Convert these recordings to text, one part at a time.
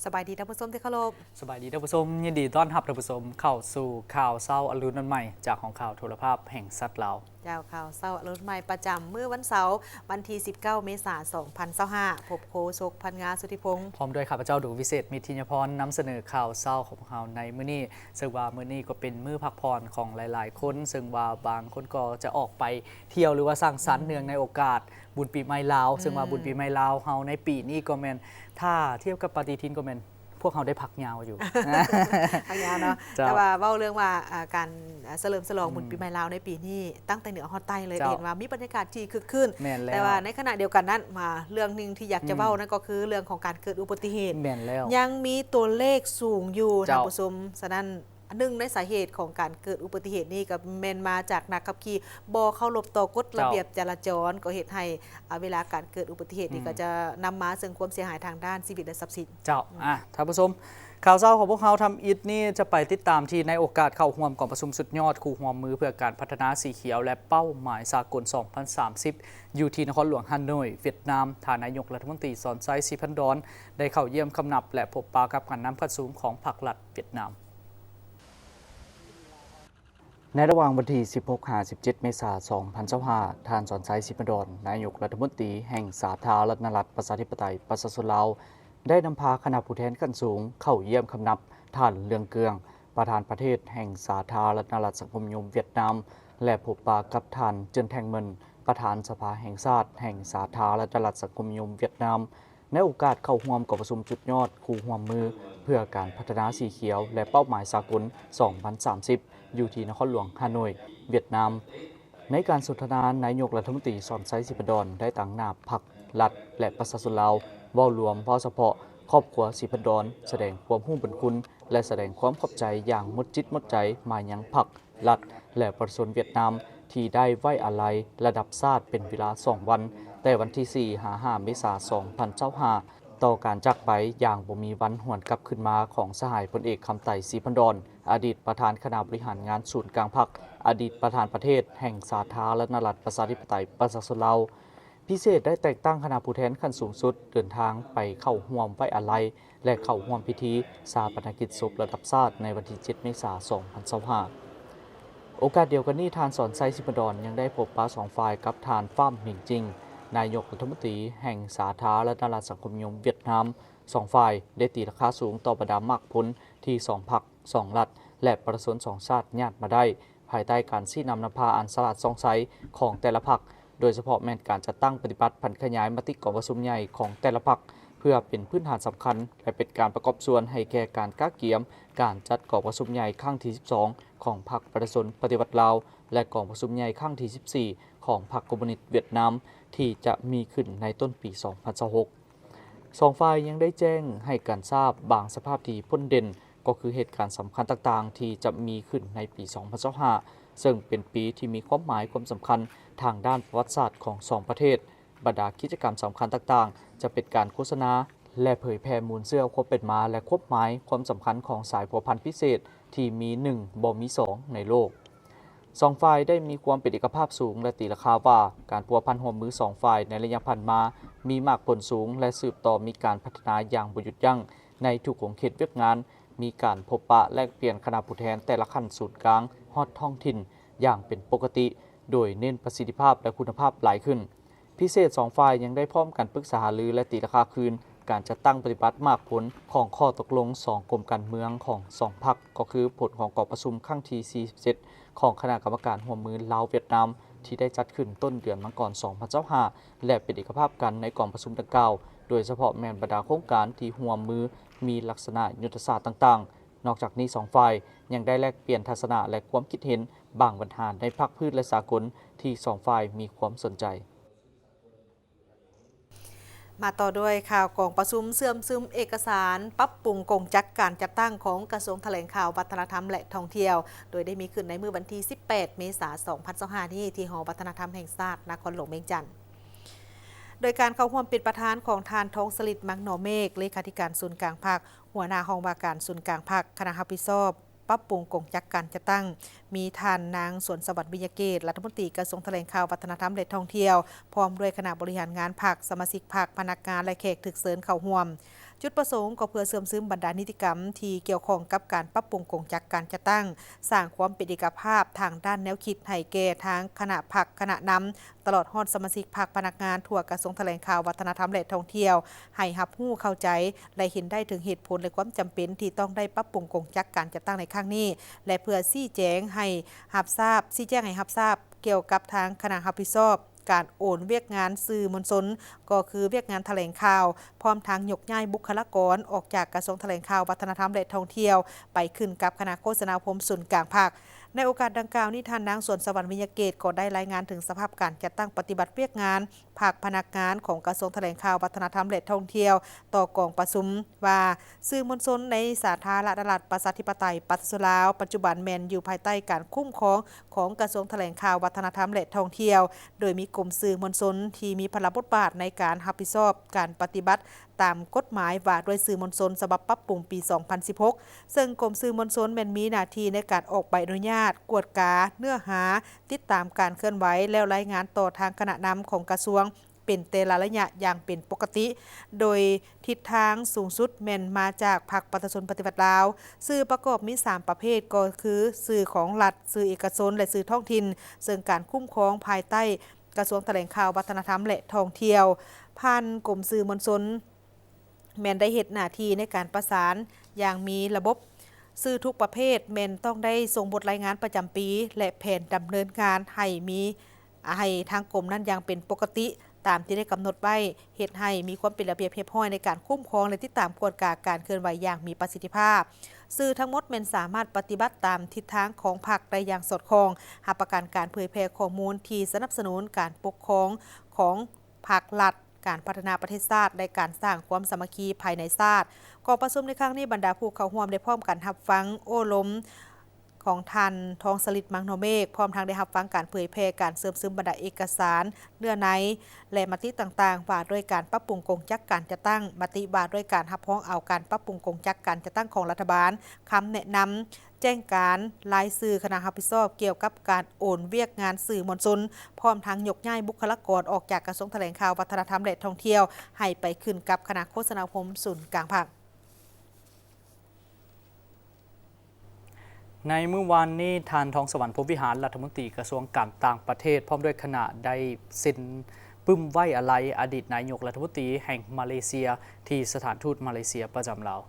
ສະບາຍດີທ່ານຜູ້ຊົມທີ່ເຄົາລົບ. ສະບາຍດີທ່ານຜູ້ຊົມ, ຍິນດີຕ້ອນຮັບທ່ານຜູ້ຊົມເຂົ້າສູ່ຂ່າວເຊົ້າອະລຸນວັນໃໝ່ ຈາກຫ້ອງຂ່າວໂທລະພາບແຫ່ງຊາດລາວ. ເຈົ້າ, ຂ່າວເຊົ້າອະລຸນໃໝ່ປະຈຳມື້ວັນເສົາ ວັນທີສິບເກົ້າ ເມສາ ສອງພັນຊາວຫ້າ ພົບໂຄສົກ ພັນງາ ສຸທິພົງ ພ້ອມດ້ວຍຂ້າພະເຈົ້າ ດວງວິເສດ ມິດທິຍາພອນ ນຳສະເໜີຂ່າວເຊົ້າຂອງພວກເຮົາໃນມື້ນີ້. ເຊິ່ງວ່າມື້ນີ້ກໍເປັນມື້ພັກຜ່ອນຂອງຫຼາຍໆຄົນ, ເຊິ່ງວ່າບາງຄົນກໍຈະອອກໄປທ່ຽວ ຫຼືວ່າສັງສັນ ອືມ ເນື່ອງໃນໂອກາດບຸນປີໃໝ່ລາວ, ອືມ ເຊິ່ງວ່າບຸນປີໃໝ່ລາວເຮົາໃນປີນີ້ກໍແມ່ນ ຖ້າທຽບກັບປະຕິທິນກໍແມ່ນພວກເຮົາໄດ້ພັກຍາວຢູ່. ພັກຍາວເນາະ. ເຈົ້າ. ແຕ່ວ່າເວົ້າເລື່ອງວ່າ ອ່າ ການ ອ່າ ສະເຫຼີມສະຫຼອງ ອືມ ບຸນປີໃໝ່ລາວໃນປີນີ້ ຕັ້ງແຕ່ເໜືອຮອດໃຕ້ເລີຍ ເຈົ້າ ເຫັນວ່າມີບັນຍາກາດທີ່ຄຶກຄື້ນ. ແມ່ນແລ້ວ. ແຕ່ວ່າໃນຂະນະດຽວກັນນັ້ນ ມາເລື່ອງໜຶ່ງທີ່ຢາກຈະເວົ້າ ອືມ ນັ້ນກໍຄືເລື່ອງຂອງການເກີດອຸບັດຕິເຫດ. ແມ່ນແລ້ວ. ຍັງມີຕົວເລກສູງຢູ່ ເຈົ້າ ທ່ານຜູ້ຊົມ. ສະນັ້ນ ໜຶ່ງໃນສາເຫດຂອງການເກີດອຸບັດຕິເຫດນີ້ ກໍແມ່ນມາຈາກນັກຂັບຂີ່ບໍ່ເຄົາລົບຕໍ່ກົດ ເຈົ້າ ລະບຽບຈະລາຈອນ, ກໍເຮັດໃຫ້ ອາ ເວລາການເກີດອຸບັດຕິເຫດນີ້ ອືມ ກໍຈະນຳມາເຊິ່ງຄວາມເສຍຫາຍທາງດ້ານຊີວິດ ແລະ ຊັບສິນ. ເຈົ້າ. ອືມ ອາ ທ່ານຜູ້ຊົມ, ຂ່າວເຊົ້າຂອງພວກເຮົາທຳອິດນີ້ຈະໄປຕິດຕາມທີ່ໃນໂອກາດເຂົ້າຮ່ວມກອງປະຊຸມສຸດຍອດຄູ່ຮ່ວມມືເພື່ອການພັດທະນາສີຂຽວ ແລະ ເປົ້າໝາຍສາກົນ ສອງພັນສາມສິບ ຢູ່ທີ່ນະຄອນຫຼວງຮ່າໂນ້ຍ ຫວຽດນາມ, ທ່ານນາຍົກລັດຖະມົນຕີ ສອນໄຊ ສີພັນດອນ ໄດ້ເຂົ້າຢ້ຽມຄຳນັບ ແລະ ພົບປະກັບການນຳຂັ້ນສູງຂອງພັກລັດຫວຽດນາມ. ໃນລະຫວ່າງວັນທີສິບຫົກ ຫາ ສິບເຈັດ ເມສາ ສອງພັນຊາວຫ້າ ທ່ານ ສອນໄຊ ສີພັນດອນ ນາຍົກລັດຖະມົນຕີແຫ່ງສາທາລະນະລັດ ປະຊາທິປະໄຕ ປະຊາຊົນລາວ ໄດ້ນຳພາຄະນະຜູ້ແທນຂັ້ນສູງເຂົ້າຢ້ຽມຄຳນັບ ທ່ານ ເລື່ອງເກືອງ ປະທານປະເທດແຫ່ງສາທາລະນະລັດສັງຄົມນິຍົມຫວຽດນາມ ແລະ ພົບປະກັບທ່ານ ເຈີນແທງເມິນ ປະທານສະພາແຫ່ງຊາດແຫ່ງສາທາລະນະລັດສັງຄົມນິຍົມຫວຽດນາມ ໃນໂອກາດເຂົ້າຮ່ວມກອງປະຊຸມສຸດຍອດຄູ່ຮ່ວມມືເພື່ອການພັດທະນາສີຂຽວ ແລະ ເປົ້າໝາຍສາກົນ ສອງພັນສາມສິບ ຢູ່ທີ່ນະຄອນຫຼວງຮ່າໂນ້ຍ ຫວຽດນາມ. ໃນການສົນທະນາ, ນາຍົກລັດຖະມົນຕີ ສອນໄຊ ສີພັນດອນ ໄດ້ຕາງໜ້າພັກ, ລັດ ແລະ ປະຊາຊົນລາວ ເວົ້າລວມ, ເວົ້າສະເພາະຄອບຄົວສີພັນດອນ ສະແດງຄວາມຮູ້ບຸນຄຸນ ແລະ ສະແດງຄວາມຂອບໃຈຢ່າງໝົດຈິດໝົດໃຈມາຍັງພັກ, ລັດ ແລະ ປະຊາຊົນຫວຽດນາມ ທີ່ໄດ້ໄວ້ອາໄລລະດັບຊາດເປັນເວລາສອງວັນ, ແຕ່ວັນທີສີ່ ຫາ ຫ້າ ເມສາ ສອງພັນຊາວຫ້າ ຕໍ່ການຈາກໄປຢ່າງບໍ່ມີວັນຫວນກັບຄືນມາຂອງສະຫາຍພົນເອກ ຄຳໄຕ ສີພັນດອນ ອະດີດປະທານຄະນະບໍລິຫານງານສູນກາງພັກ, ອະດີດປະທານປະເທດແຫ່ງສາທາລະນະລັດ ປະຊາທິປະໄຕ ປະຊາຊົນລາວ. ພິເສດໄດ້ແຕ່ງຕັ້ງຄະນະຜູ້ແທນຂັ້ນສູງສຸດເດີນທາງໄປເຂົ້າຮ່ວມໄວ້ອາໄລ ແລະ ເຂົ້າຮ່ວມພິທີຊາປະນະກິດສົບລະດັບຊາດໃນວັນທີເຈັດ ເມສາ ສອງພັນຊາວຫ້າ. ໂອກາດດຽວກັນນີ້, ທ່ານ ສອນໄຊ ສີພັນດອນ ຍັງໄດ້ພົບປະສອງຝ່າຍກັບທ່ານ ຟາມ ເໝັງຈິງ ນາຍົກລັດຖະມົນຕີແຫ່ງສາທາລະນະລັດສັງຄົມນິຍົມຫວຽດນາມ. ສອງຝ່າຍໄດ້ຕີລາຄາສູງຕໍ່ບັນດາໝາກຜົນທີ່ສອງພັກ, ສອງລັດ ແລະ ປະຊາຊົນສອງຊາດຍາດມາໄດ້ ພາຍໃຕ້ການຊີ້ນຳນຳພາອັນສະຫຼາດສ່ອງໃສຂອງແຕ່ລະພັກ, ໂດຍສະເພາະແມ່ນການຈັດຕັ້ງປະຕິບັດຜັນຂະຫຍາຍມະຕິກອງປະຊຸມໃຫຍ່ຂອງແຕ່ລະພັກ ເພື່ອເປັນພື້ນຖານສຳຄັນ ແລະ ເປັນການປະກອບສ່ວນໃຫ້ແກ່ການກະກຽມການຈັດກອງປະຊຸມໃຫຍ່ຄັ້ງທີສິບສອງຂອງພັກປະຊາຊົນປະຕິວັດລາວ ແລະ ກອງປະຊຸມໃຫຍ່ຄັ້ງທີສິບສີ່ຂອງພັກຄອມມູນິດຫວຽດນາມ ທີ່ຈະມີຂຶ້ນໃນຕົ້ນປີສອງພັນຊາວຫົກ. ສອງຝ່າຍຍັງໄດ້ແຈ້ງໃຫ້ກັນຊາບບາງສະພາບທີ່ພົ້ນເດັ່ນ ກໍຄືເຫດການສຳຄັນຕ່າງໆທີ່ຈະມີຂຶ້ນໃນປີສອງພັນຊາວຫ້າ ເຊິ່ງເປັນປີທີ່ມີຄວາມໝາຍຄວາມສຳຄັນທາງດ້ານປະຫວັດສາດຂອງສອງປະເທດ. ບັນດາກິດຈະກຳສຳຄັນຕ່າງໆ ຈະເປັນການໂຄສະນາ ແລະ ເຜີຍແຜ່ມູນເຊື້ອຄວາມເປັນມາ ແລະ ຄວາມໝາຍຄວາມສຳຄັນຂອງສາຍພົວພັນພິເສດທີ່ມີໜຶ່ງບໍ່ມີສອງໃນໂລກ. ສອງຝ່າຍໄດ້ມີຄວາມເປັນເອກະພາບສູງ ແລະ ຕີລາຄາວ່າ ການພົວພັນຮ່ວມມືສອງຝ່າຍໃນໄລຍະຜ່ານມາ ມີໝາກຜົນສູງ ແລະ ສືບຕໍ່ມີການພັດທະນາຢ່າງບໍ່ຢຸດຢັ້ງໃນທຸກຂົງເຂດວຽກງານ, ມີການພົບປະແລກປ່ຽນຄະນະຜູ້ແທນແຕ່ລະຂັ້ນສູນກາງຮອດທ້ອງຖິ່ນຢ່າງເປັນປົກກະຕິ, ໂດຍເນັ້ນປະສິດທິພາບ ແລະ ຄຸນນະພາບຫຼາຍຂຶ້ນ. ພິເສດສອງຝ່າຍຍັງໄດ້ພ້ອມກັນປຶກສາຫາລື ແລະ ຕີລາຄາຄືນການຈັດຕັ້ງປະຕິບັດໝາກຜົນຂອງຂໍ້ຕົກລົງສອງກົມການເມືອງຂອງສອງພັກ, ກໍຄືຜົນຂອງກອງປະຊຸມຄັ້ງທີສີ່ສິບເຈັດຂອງຄະນະກຳມະການຮ່ວມມືລາວ-ຫວຽດນາມ ທີ່ໄດ້ຈັດຂຶ້ນຕົ້ນເດືອນມັງກອນສອງພັນຊາວຫ້າ ແລະ ເປັນເອກະພາບກັນໃນກອງປະຊຸມດັ່ງກ່າວ, ໂດຍສະເພາະແມ່ນບັນດາໂຄງການທີ່ຮ່ວມມືມີລັກສະນະຍຸດທະສາດຕ່າງໆ. ນອກຈາກນີ້, ສອງຝ່າຍຍັງໄດ້ແລກປ່ຽນທັດສະນະ ແລະ ຄວາມຄິດເຫັນບາງບັນຫາໃນພາກພື້ນ ແລະ ສາກົນທີ່ສອງຝ່າຍມີຄວາມສົນໃຈ. ມາຕໍ່ດ້ວຍຂ່າວກອງປະຊຸມເຊື່ອມຊຶມເອກະສານປັບປຸງກົງຈັກການຈັດຕັ້ງຂອງກະຊວງຖະແຫຼງຂ່າວ, ວັດທະນະທຳ ແລະ ທ່ອງທ່ຽວ, ໂດຍໄດ້ມີຂຶ້ນໃນມື້ວັນທີສິບແປດ ເມສາ ສອງພັນຊາວຫ້າ ນີ້ ທີ່ຫໍວັດທະນະທຳແຫ່ງຊາດ ນະຄອນຫຼວງວຽງຈັນ. ໂດຍການເຂົ້າຮ່ວມເປັນປະທານຂອງທ່ານ ທອງສະລິດ ມັງໜໍເມກ ເລຂາທິການສູນກາງພັກ, ຫົວໜ້າຫ້ອງວ່າການສູນກາງພັກ, ຄະນະຮັບຜິດຊອບ ປັບປຸງກົງຈັກການຈັດຕັ້ງ ມີທ່ານນາງ ສວນສະຫວັນ ວິຍະເກດ ລັດຖະມົນຕີກະຊວງຖະແຫຼງຂ່າວ, ວັດທະນະທຳ ແລະ ທ່ອງທ່ຽວ, ພ້ອມດ້ວຍຄະນະບໍລິຫານງານພັກ, ສະມາຊິກພັກ, ພະນັກງານ ແລະ ແຂກຖືກເຊີນເຂົ້າຮ່ວມ. ຈຸດປະສົງກໍເພື່ອເຊື່ອມຊຶມບັນດານິຕິກຳທີ່ກ່ຽວຂ້ອງກັບການປັບປຸງກົງຈັກການຈັດຕັ້ງ, ສ້າງຄວາມເປັນເອກະພາບທາງດ້ານແນວຄິດໃຫ້ແກ່ທາງຄະນະພັກຄະນະນຳ, ຕະຫຼອດຮອດສະມາຊິກພັກພະນັກງານທົ່ວກະຊວງຖະແຫຼງຂ່າວ, ວັດທະນະທຳ ແລະ ທ່ອງທ່ຽວ ໃຫ້ຮັບຮູ້ເຂົ້າໃຈ ແລະ ເຫັນໄດ້ເຖິງເຫດຜົນ ແລະ ຄວາມຈຳເປັນທີ່ຕ້ອງໄດ້ປັບປຸງກົງຈັກການຈັດຕັ້ງໃນຄັ້ງນີ້ ແລະ ເພື່ອຊີ້ແຈງໃຫ້ຮັບຊາບ, ຊີ້ແຈງໃຫ້ຮັບຊາບກ່ຽວກັບທາງຄະນະຮັບຜິດຊອບ ການໂອນວຽກງານສື່ມວນຊົນ ກໍຄືວຽກງານຖະແຫຼງຂ່າວ, ພ້ອມທັງຍົກຍ້າຍບຸກຄະລາກອນອອກຈາກກະຊວງຖະແຫຼງຂ່າວ, ວັດທະນະທຳ ແລະ ທ່ອງທ່ຽວ ໄປຂຶ້ນກັບຄະນະໂຄສະນາອົບຮົມສູນກາງພັກ. ໃນໂອກາດດັ່ງກ່າວນີ້, ທ່ານນາງ ສວນສະຫວັນ ວິຍະເກດ ກໍໄດ້ລາຍງານເຖິງສະພາບການຈັດຕັ້ງປະຕິບັດວຽກງານພັກພະນັກງານຂອງກະຊວງຖະແຫຼງຂ່າວ, ວັດທະນະທຳ ແລະ ທ່ອງທ່ຽວ ຕໍ່ກອງປະຊຸມວ່າ ສື່ມວນຊົນໃນສາທາລະນະລັດ ປະຊາທິປະໄຕ ປະຊາຊົນລາວ ປັດຈຸບັນແມ່ນຢູ່ພາຍໃຕ້ການຄຸ້ມຄອງຂອງກະຊວງຖະແຫຼງຂ່າວ, ວັດທະນະທຳ ແລະ ທ່ອງທ່ຽວ, ໂດຍມີກົມສື່ມວນຊົນທີ່ມີພາລະບົດບາດໃນການຮັບຜິດຊອບການປະຕິບັດຕາມກົດໝາຍວ່າດ້ວຍສື່ມວນຊົນ ສະບັບປັບປຸງປີສອງພັນສິບຫົກ ເຊິ່ງກົມສື່ມວນຊົນແມ່ນມີໜ້າທີ່ໃນການອອກໃບອະນຸຍາດ, ກວດກາເນື້ອຫາ, ຕິດຕາມການເຄື່ອນໄຫວ ແລ້ວລາຍງານຕໍ່ທາງຄະນະນຳຂອງກະຊວງ ເປັນແຕ່ລະໄລຍະຢ່າງເປັນປົກກະຕິ, ໂດຍທິດທາງສູງສຸດແມ່ນມາຈາກພັກປະຊາຊົນປະຕິວັດລາວ. ສື່ປະກອບມີສາມປະເພດ ກໍຄືສື່ຂອງລັດ, ສື່ເອກະຊົນ ແລະ ສື່ທ້ອງຖິ່ນ, ເຊິ່ງການຄຸ້ມຄອງພາຍໃຕ້ກະຊວງຖະແຫຼງຂ່າວ, ວັດທະນະທຳ ແລະ ທ່ອງທ່ຽວ ຜ່ານກົມສື່ມວນຊົນ ແມ່ນໄດ້ເຮັດໜ້າທີ່ໃນການປະສານຢ່າງມີລະບົບ. ສື່ທຸກປະເພດແມ່ນຕ້ອງໄດ້ສົ່ງບົດລາຍງານປະຈຳປີ ແລະ ແຜນດຳເນີນງານໃຫ້ມີ ໃຫ້ທາງກົມນັ້ນຢ່າງເປັນປົກກະຕິຕາມທີ່ໄດ້ກຳນົດໄວ້, ເຮັດໃຫ້ມີຄວາມເປັນລະບຽບຮຽບຮ້ອຍໃນການຄຸ້ມຄອງ ແລະ ຕິດຕາມກວດກາການເຄື່ອນໄຫວຢ່າງມີປະສິດທິພາບ. ສື່ທັງໝົດແມ່ນສາມາດປະຕິບັດຕາມທິດທາງຂອງພັກໄດ້ຢ່າງສອດຄ່ອງ, ຮັບປະກັນການເຜີຍແຜ່ຂໍ້ມູນທີ່ສະໜັບສະໜູນການປົກຄອງຂອງພັກລັດ, ການພັດທະນາປະເທດຊາດ ແລະ ການສ້າງຄວາມສາມັກຄີພາຍໃນຊາດ. ກອງປະຊຸມໃນຄັ້ງນີ້, ບັນດາຜູ້ເຂົ້າຮ່ວມໄດ້ພ້ອມກັນຮັບຟັງໂອ້ລົມຂອງທ່ານ ທອງສະລິດ ມັງນໍເມກ, ພ້ອມທັງໄດ້ຮັບຟັງການເຜີຍແຜ່ການເຊື່ອມຊຶມບັນດາເອກະສານເນື້ອໃນ ແລະ ມະຕິຕ່າງໆ ວ່າດ້ວຍການປັບປຸງກົງຈັກການຈັດຕັ້ງ, ມະຕິວ່າດ້ວຍການຮັບຮອງເອົາການປັບປຸງກົງຈັກການຈັດຕັ້ງຂອງລັດຖະບານ, ຄຳແນະນຳ, ແຈ້ງການລາຍຊື່ຄະນະຮັບຜິດຊອບກ່ຽວກັບການໂອນວຽກງານສື່ມວນຊົນ, ພ້ອມທັງຍົກຍ້າຍບຸກຄະລາກອນອອກຈາກກະຊວງຖະແຫຼງຂ່າວ, ວັດທະນະທຳ ແລະ ທ່ອງທ່ຽວ ໃຫ້ໄປຂຶ້ນກັບຄະນະໂຄສະນາອົບຮົມສູນກາງພັກ. ໃນມື້ວານນີ້, ທ່ານ ທອງສະຫວັນ ພົມວິຫານ ລັດຖະມົນຕີກະຊວງການຕ່າງປະເທດ ພ້ອມດ້ວຍຄະນະ ໄດ້ເຊັນປຶ້ມໄວ້ອາໄລອະດີດນາຍົກລັດຖະມົນຕີແຫ່ງມາເລເຊຍ ທີ່ສະຖານທູດມາເລເຊຍປະຈຳລາວ.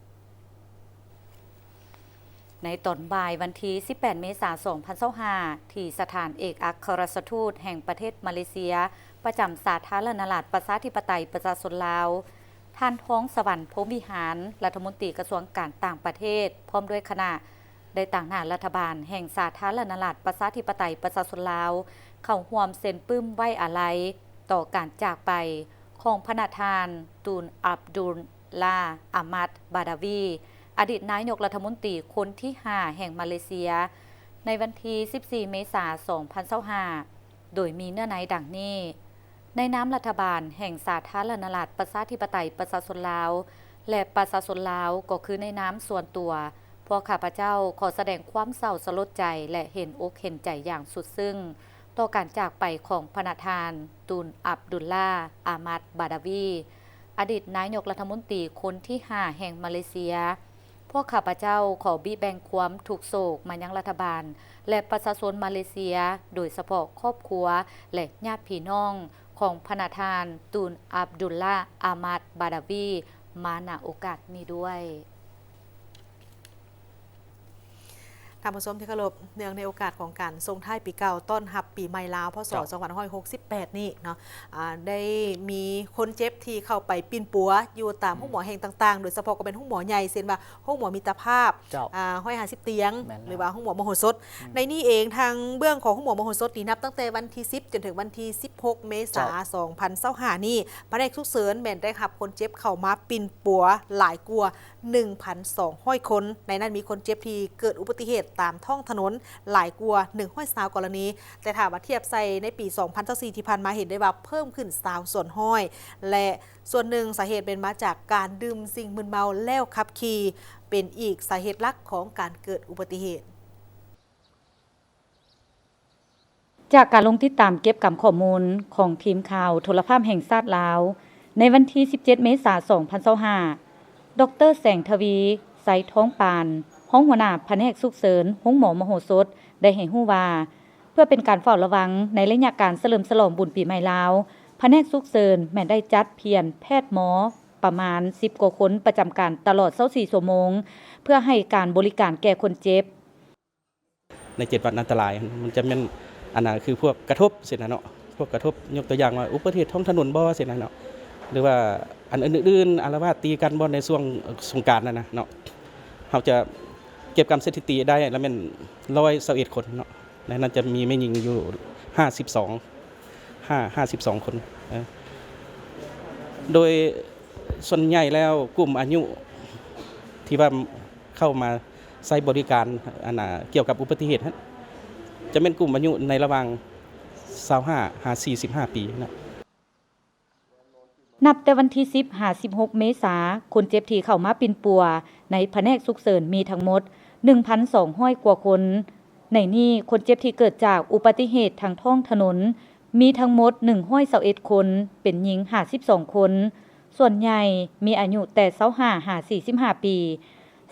ໃນຕອນບ່າຍວັນທີສິບແປດ ເມສາ ສອງພັນຊາວຫ້າ ທີ່ສະຖານເອກອັກຄະລັດຖະທູດແຫ່ງປະເທດມາເລເຊຍ ປະຈຳສາທາລະນະລັດ ປະຊາທິປະໄຕ ປະຊາຊົນລາວ, ທ່ານ ທອງສະຫວັນ ພົມວິຫານ ລັດຖະມົນຕີກະຊວງການຕ່າງປະເທດ ພ້ອມດ້ວຍຄະນະ ໄດ້ຕາງໜ້າລັດຖະບານແຫ່ງສາທາລະນະລັດ ປະຊາທິປະໄຕ ປະຊາຊົນລາວ ເຂົ້າຮ່ວມເຊັນປຶ້ມໄວ້ອາໄລຕໍ່ການຈາກໄປຂອງພະນະທ່ານ ຕູນ ອັບດຸນລາ ອາມັດ ບາດາວີ ອະດີດນາຍົກລັດຖະມົນຕີຄົນທີຫ້າແຫ່ງມາເລເຊຍ ໃນວັນທີສິບສີ່ ເມສາ ສອງພັນຊາວຫ້າ ໂດຍມີເນື້ອໃນດັ່ງນີ້. ໃນນາມລັດຖະບານແຫ່ງສາທາລະນະລັດ ປະຊາທິປະໄຕ ປະຊາຊົນລາວ ແລະ ປະຊາຊົນລາວ, ກໍຄືໃນນາມສ່ວນຕົວ, ພວກຂ້າພະເຈົ້າຂໍສະແດງຄວາມເສົ້າສະຫຼົດໃຈ ແລະ ເຫັນອົກເຫັນໃຈຢ່າງສຸດຊຶ້ງ ຕໍ່ການຈາກໄປຂອງພະນະທ່ານ ຕູນ ອັບດຸນລາ ອາມັດ ບາດາວີ ອະດີດນາຍົກລັດຖະມົນຕີຄົນທີຫ້າແຫ່ງມາເລເຊຍ. ພວກຂ້າພະເຈົ້າຂໍບິແບ່ງຄວາມທຸກໂສກມາຍັງລັດຖະບານ ແລະ ປະຊາຊົນມາເລເຊຍ, ໂດຍສະເພາະຄອບຄົວ ແລະ ຍາດພີ່ນ້ອງຂອງພະນະທ່ານ ຕູນ ອັບດຸນລາ ອາມັດ ບາດາວີ ມານະໂອກາດນີ້ດ້ວຍ. ທ່ານຜູ້ຊົມທີ່ເຄົາລົບ, ເນື່ອງໃນໂອກາດຂອງການສົ່ງທ້າຍປີເກົ່າ ຕ້ອນຮັບປີໃໝ່ລາວ ພ.ສ. ເຈົ້າ ສອງພັນຫ້າຮ້ອຍຫົກສິບແປດນີ້ເນາະ, ອາ, ໄດ້ມີຄົນເຈັບທີ່ເຂົ້າໄປປິ່ນປົວຢູ່ຕາມ ອືມ ໂຮງໝໍແຫ່ງຕ່າງໆ, ໂດຍສະເພາະກໍເປັນໂຮງໝໍໃຫຍ່ ເຊັ່ນວ່າໂຮງໝໍມິດຕະພາບ, ເຈົ້າ ອາ, ຮ້ອຍຫ້າສິບຕຽງ ແມ່ນແລ້ວ ຫຼືວ່າໂຮງໝໍມະໂຫສົດ. ອືມ ໃນນີ້ເອງ ທາງເບື້ອງຂອງໂຮງໝໍມະໂຫສົດນີ້ ນັບຕັ້ງແຕ່ວັນທີສິບ ຈົນເຖິງວັນທີສິບຫົກ ເມສາ ເຈົ້າ ສອງພັນຊາວຫ້ານີ້, ພະແນກສຸກເສີນແມ່ນໄດ້ຮັບຄົນເຈັບເຂົ້າມາປິ່ນປົວຫຼາຍກວ່າ ໜຶ່ງພັນສອງຮ້ອຍຄົນ, ໃນນັ້ນມີຄົນເຈັບທີ່ເກີດອຸບັດຕິເຫດຕາມທ້ອງຖະໜົນຫຼາຍກວ່າ ໜຶ່ງຮ້ອຍຊາວ ກໍລະນີ, ແຕ່ຖ້າວ່າທຽບໃສ່ໃນປີ ສອງພັນຊາວສີ່ ທີ່ຜ່ານມາ ເຫັນໄດ້ວ່າເພີ່ມຂຶ້ນ ຊາວສ່ວນຮ້ອຍ ແລະ ສ່ວນໜຶ່ງສາເຫດແມ່ນມາຈາກການດື່ມສິ່ງມຶນເມົາແລ້ວຂັບຂີ່ ເປັນອີກສາເຫດຫຼັກຂອງການເກີດອຸບັດຕິເຫດ. ຈາກການລົງຕິດຕາມເກັບກຳຂໍ້ມູນຂອງທີມຂ່າວໂທລະພາບແຫ່ງຊາດລາວ ໃນວັນທີສິບເຈັດ ເມສາ ສອງພັນຊາວຫ້າ, ດອກເຕີ ແສງທະວີ ໄຊທອງປານ ຮອງຫົວໜ້າພະແນກສຸກເສີນ ໂຮງໝໍມະໂຫສົດ ໄດ້ໃຫ້ຮູ້ວ່າ ເພື່ອເປັນການເຝົ້າລະວັງໃນໄລຍະການສະເຫຼີມສະຫຼອງບຸນປີໃໝ່ລາວ, ພະແນກສຸກເສີນແມ່ນໄດ້ຈັດພຽນແພດໝໍປະມານສິບກວ່າຄົນ ປະຈຳການຕະຫຼອດຊາວສີ່ຊົ່ວໂມງ ເພື່ອໃຫ້ການບໍລິການແກ່ຄົນເຈັບ. ໃນເຈັດວັນອັນຕະລາຍ ມັນຈະແມ່ນ ອັນນ່າ ຄືພວກກະທົບຊີ້ນະເນາະ, ພວກກະທົບ ຍົກຕົວຢ່າງວ່າອຸບັດຕິເຫດທ້ອງຖະໜົນບໍຊີ້ນະເນາະ ຫຼືວ່າອັນອື່ນໆ ອາລະວາດຕີກັນບໍໃນຊ່ວງສົງການຫັ້ນນະເນາະ. ເຮົາຈະເກັບກຳສະຖິຕິໄດ້ລະແມ່ນຮ້ອຍຊາວເອັດຄົນເນາະ, ໃນນັ້ນຈະມີແມ່ຍິງຢູ່ຫ້າສິບສອງ ຫ້າ ຫ້າສິບສອງຄົນ. ເອີ ໂດຍສ່ວນໃຫຍ່ແລ້ວກຸ່ມອາຍຸທີ່ວ່າ ເຂົ້າມາໃຊ້ບໍລິການ ອັນນ່າ ກ່ຽວກັບອຸບັດຕິເຫດຫັ້ນ ຈະແມ່ນກຸ່ມອາຍຸໃນລະຫວ່າງຊາວຫ້າຫາສີ່ສິບຫ້າປີນະ. ນັບແຕ່ວັນທີສິບຫາສິບຫົກເມສາ, ຄົນເຈັບທີ່ເຂົ້າມາປິ່ນປົວໃນພະແນກສຸກເສີນມີທັງໝົດໜຶ່ງພັນສອງຮ້ອຍກວ່າຄົນ. ໃນນີ້, ຄົນເຈັບທີ່ເກີດຈາກອຸບັດຕິເຫດທາງທ້ອງຖະໜົນ ມີທັງໝົດໜຶ່ງຮ້ອຍຊາວເອັດຄົນ, ເປັນຍິງຫ້າສິບສອງຄົນ, ສ່ວນໃຫຍ່ມີອາຍຸແຕ່ຊາວຫ້າຫາສີ່ສິບຫ້າປີ.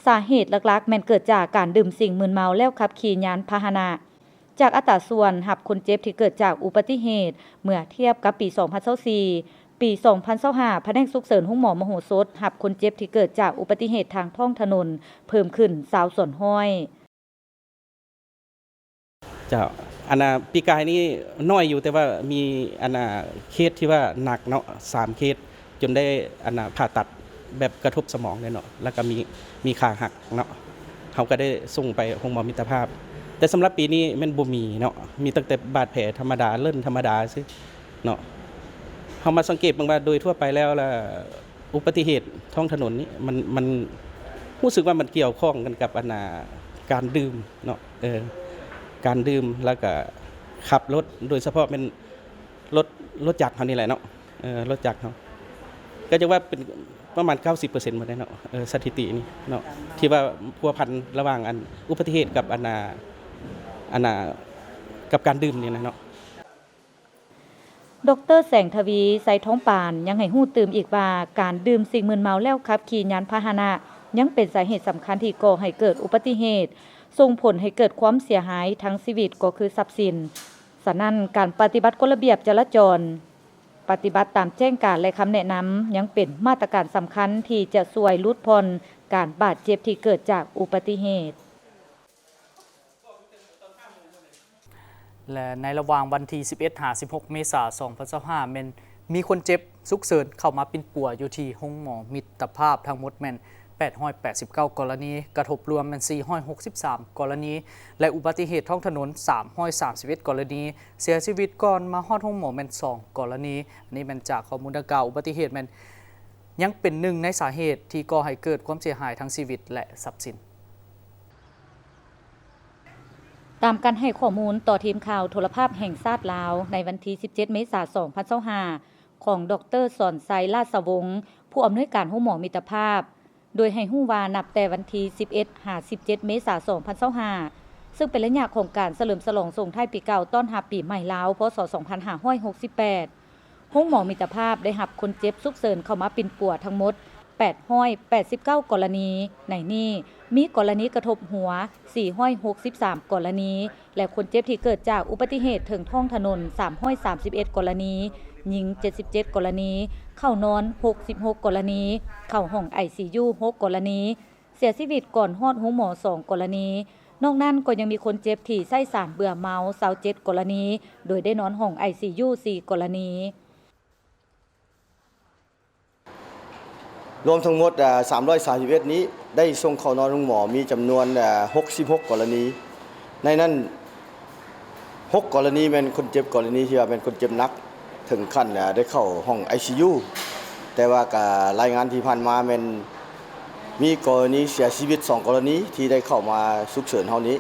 ສາເຫດຫຼັກໆແມ່ນເກີດຈາກການດື່ມສິ່ງມຶນເມົາແລ້ວຂັບຂີ່ຍານພາຫະນະ. ຈາກອັດຕາສ່ວນຮັບຄົນເຈັບທີ່ເກີດຈາກອຸບັດຕິເຫດ ເມື່ອທຽບກັບປີສອງພັນຊາວສີ່, ປີສອງພັນຊາວຫ້າ ພະແນກສຸກເສີນໂຮງໝໍມະໂຫສົດ ຮັບຄົນເຈັບທີ່ເກີດຈາກອຸບັດຕິເຫດທາງທ້ອງຖະໜົນເພີ່ມຂຶ້ນຊາວສ່ວນຮ້ອຍ. ເຈົ້າ ອັນນ່າ ປີກາຍນີ້ໜ້ອຍຢູ່ ແຕ່ວ່າມີ ອັນນ່າ ເຄສທີ່ວ່າໜັກເນາະ ສາມເຄສ ຈົນໄດ້ ອັນນ່າ ຜ່າຕັດແບບກະທົບສະໝອງເດ້ເນາະ ແລ້ວກໍມີ ມີຂາຫັກເນາະ, ເຮົາກໍໄດ້ສົ່ງໄປໂຮງໝໍມິດຕະພາບ. ແຕ່ສຳລັບປີນີ້ແມ່ນບໍ່ມີເນາະ, ມີຕັ້ງແຕ່ບາດແຜທຳມະດາ ເລີ້ນທຳມະດາຊື່ເນາະ. ເຮົາມາສັງເກດເບິ່ງວ່າໂດຍທົ່ວໄປແລ້ວລະ ອຸບັດຕິເຫດທ້ອງຖະໜົນນີ້ ມັນ ມັນຮູ້ສຶກວ່າມັນກ່ຽວຂ້ອງກັນກັບ ອັນນ່າ ການດື່ມເນາະ, ເອີ ການດື່ມ ແລ້ວກະຂັບລົດ ໂດຍສະເພາະແມ່ນລົດ ລົດຈັກເຮົານີ້ແຫຼະເນາະ, ເອີ ລົດຈັກເຮົາ ກໍຈະວ່າເປັນປະມານເກົ້າສິບເປີເຊັນໝົດເດ້ເນາະ, ເອີ ສະຖິຕິນີ້ເນາະ ທີ່ວ່າພົວພັນລະຫວ່າງ ອັນ ອຸບັດຕິເຫດກັບ ອັນນ່າ ອັນນ່າ ກັບການດື່ມນີ້ນະເນາະ. ດອກເຕີ ແສງທະວີ ໄຊທອງປານ ຍັງໃຫ້ຮູ້ຕື່ມອີກວ່າ ການດື່ມສິ່ງມຶນເມົາແລ້ວຂັບຂີ່ຍານພາຫະນະ ຍັງເປັນສາເຫດສຳຄັນທີ່ກໍ່ໃຫ້ເກີດອຸບັດຕິເຫດ, ສົ່ງຜົນໃຫ້ເກີດຄວາມເສຍຫາຍທັງຊີວິດກໍຄືຊັບສິນ. ສະນັ້ນ, ການປະຕິບັດກົດລະບຽບຈະລາຈອນ, ປະຕິບັດຕາມແຈ້ງການ ແລະ ຄຳແນະນຳ ຍັງເປັນມາດຕະການສຳຄັນທີ່ຈະຊ່ວຍຫຼຸດຜ່ອນການບາດເຈັບທີ່ເກີດຈາກອຸບັດຕິເຫດ. ແລະ ໃນລະຫວ່າງວັນທີສິບເອັດຫາສິບຫົກເມສາ ສອງພັນຊາວຫ້າ ແມ່ນມີຄົນເຈັບສຸກເສີນເຂົ້າມາປິ່ນປົວຢູ່ທີ່ໂຮງໝໍມິດຕະພາບ ທັງໝົດແມ່ນແປດຮ້ອຍແປດສິບເກົ້າກໍລະນີ, ກະທົບລວມແມ່ນສີ່ຮ້ອຍຫົກສິບສາມກໍລະນີ ແລະ ອຸບັດຕິເຫດທ້ອງຖະໜົນສາມຮ້ອຍສາມສິບເອັດກໍລະນີ, ເສຍຊີວິດກ່ອນມາຮອດໂຮງໝໍແມ່ນສອງກໍລະນີ. ອັນນີ້ແມ່ນຈາກຂໍ້ມູນດັ່ງກ່າວ, ອຸບັດຕິເຫດແມ່ນຍັງເປັນໜຶ່ງໃນສາເຫດທີ່ກໍ່ໃຫ້ເກີດຄວາມເສຍຫາຍທາງຊີວິດ ແລະ ຊັບສິນ. ຕາມການໃຫ້ຂໍ້ມູນຕໍ່ທີມຂ່າວໂທລະພາບແຫ່ງຊາດລາວ ໃນວັນທີສິບເຈັດເມສາ ສອງພັນຊາວຫ້າ ຂອງ ດອກເຕີ ສອນໄຊ ລາດສະວົງ ຜູ້ອຳນວຍການໂຮງໝໍມິດຕະພາບ ໂດຍໃຫ້ຮູ້ວ່ານັບແຕ່ວັນທີສິບເອັດຫາສິບເຈັດເມສາ ສອງພັນຊາວຫ້າ ເຊິ່ງເປັນໄລຍະຂອງການສະເຫຼີມສະຫຼອງສົ່ງທ້າຍປີເກົ່າຕ້ອນຮັບປີໃໝ່ລາວ ພ.ສ. ສອງພັນຫ້າຮ້ອຍຫົກສິບແປດ ໂຮງໝໍມິດຕະພາບໄດ້ຮັບຄົນເຈັບສຸກເສີນເຂົ້າມາປິ່ນປົວທັງໝົດແປດຮ້ອຍແປດສິບເກົ້າກໍລະນີ. ໃນນີ້ມີກໍລະນີກະທົບຫົວສີ່ຮ້ອຍຫົກສິບສາມກໍລະນີ ແລະ ຄົນເຈັບທີ່ເກີດຈາກອຸບັດຕິເຫດເທິງທ້ອງຖະໜົນສາມຮ້ອຍສາມສິບເອັດກໍລະນີ, ຍິງເຈັດສິບເຈັດກໍລະນີ, ເຂົ້ານອນຫົກສິບຫົກກໍລະນີ, ເຂົ້າຫ້ອງໄອຊີຢູຫົກກໍລະນີ, ເສຍຊີວິດກ່ອນຮອດໂຮງໝໍສອງກໍລະນີ. ນອກນັ້ນກໍຍັງມີຄົນເຈັບທີ່ໃຊ້ສານເບື່ອເມົາຊາວເຈັດກໍລະນີ ໂດຍໄດ້ນອນຫ້ອງໄອຊີຢູສີ່ກໍລະນີ. ລວມທັງໝົດ ອາ ສາມຮ້ອຍສາມສິບເອັດນີ້ ໄດ້ສົ່ງເຂົ້ານອນໂຮງໝໍມີຈຳນວນ ອາ ຫົກສິບຫົກກໍລະນີ. ໃນນັ້ນ ຫົກກໍລະນີແມ່ນຄົນເຈັບ ກໍລະນີທີ່ວ່າແມ່ນຄົນເຈັບໜັກ ເຖິງຂັ້ນ ອາ ໄດ້ເຂົ້າຫ້ອງໄອຊີຢູ, ແຕ່ວ່າກະລາຍງານທີ່ຜ່ານມາແມ່ນມີກໍລະນີເສຍຊີວິດສອງກໍລະນີທີ່ໄດ້ເຂົ້າມາສຸກເສີນເຮົານີ້,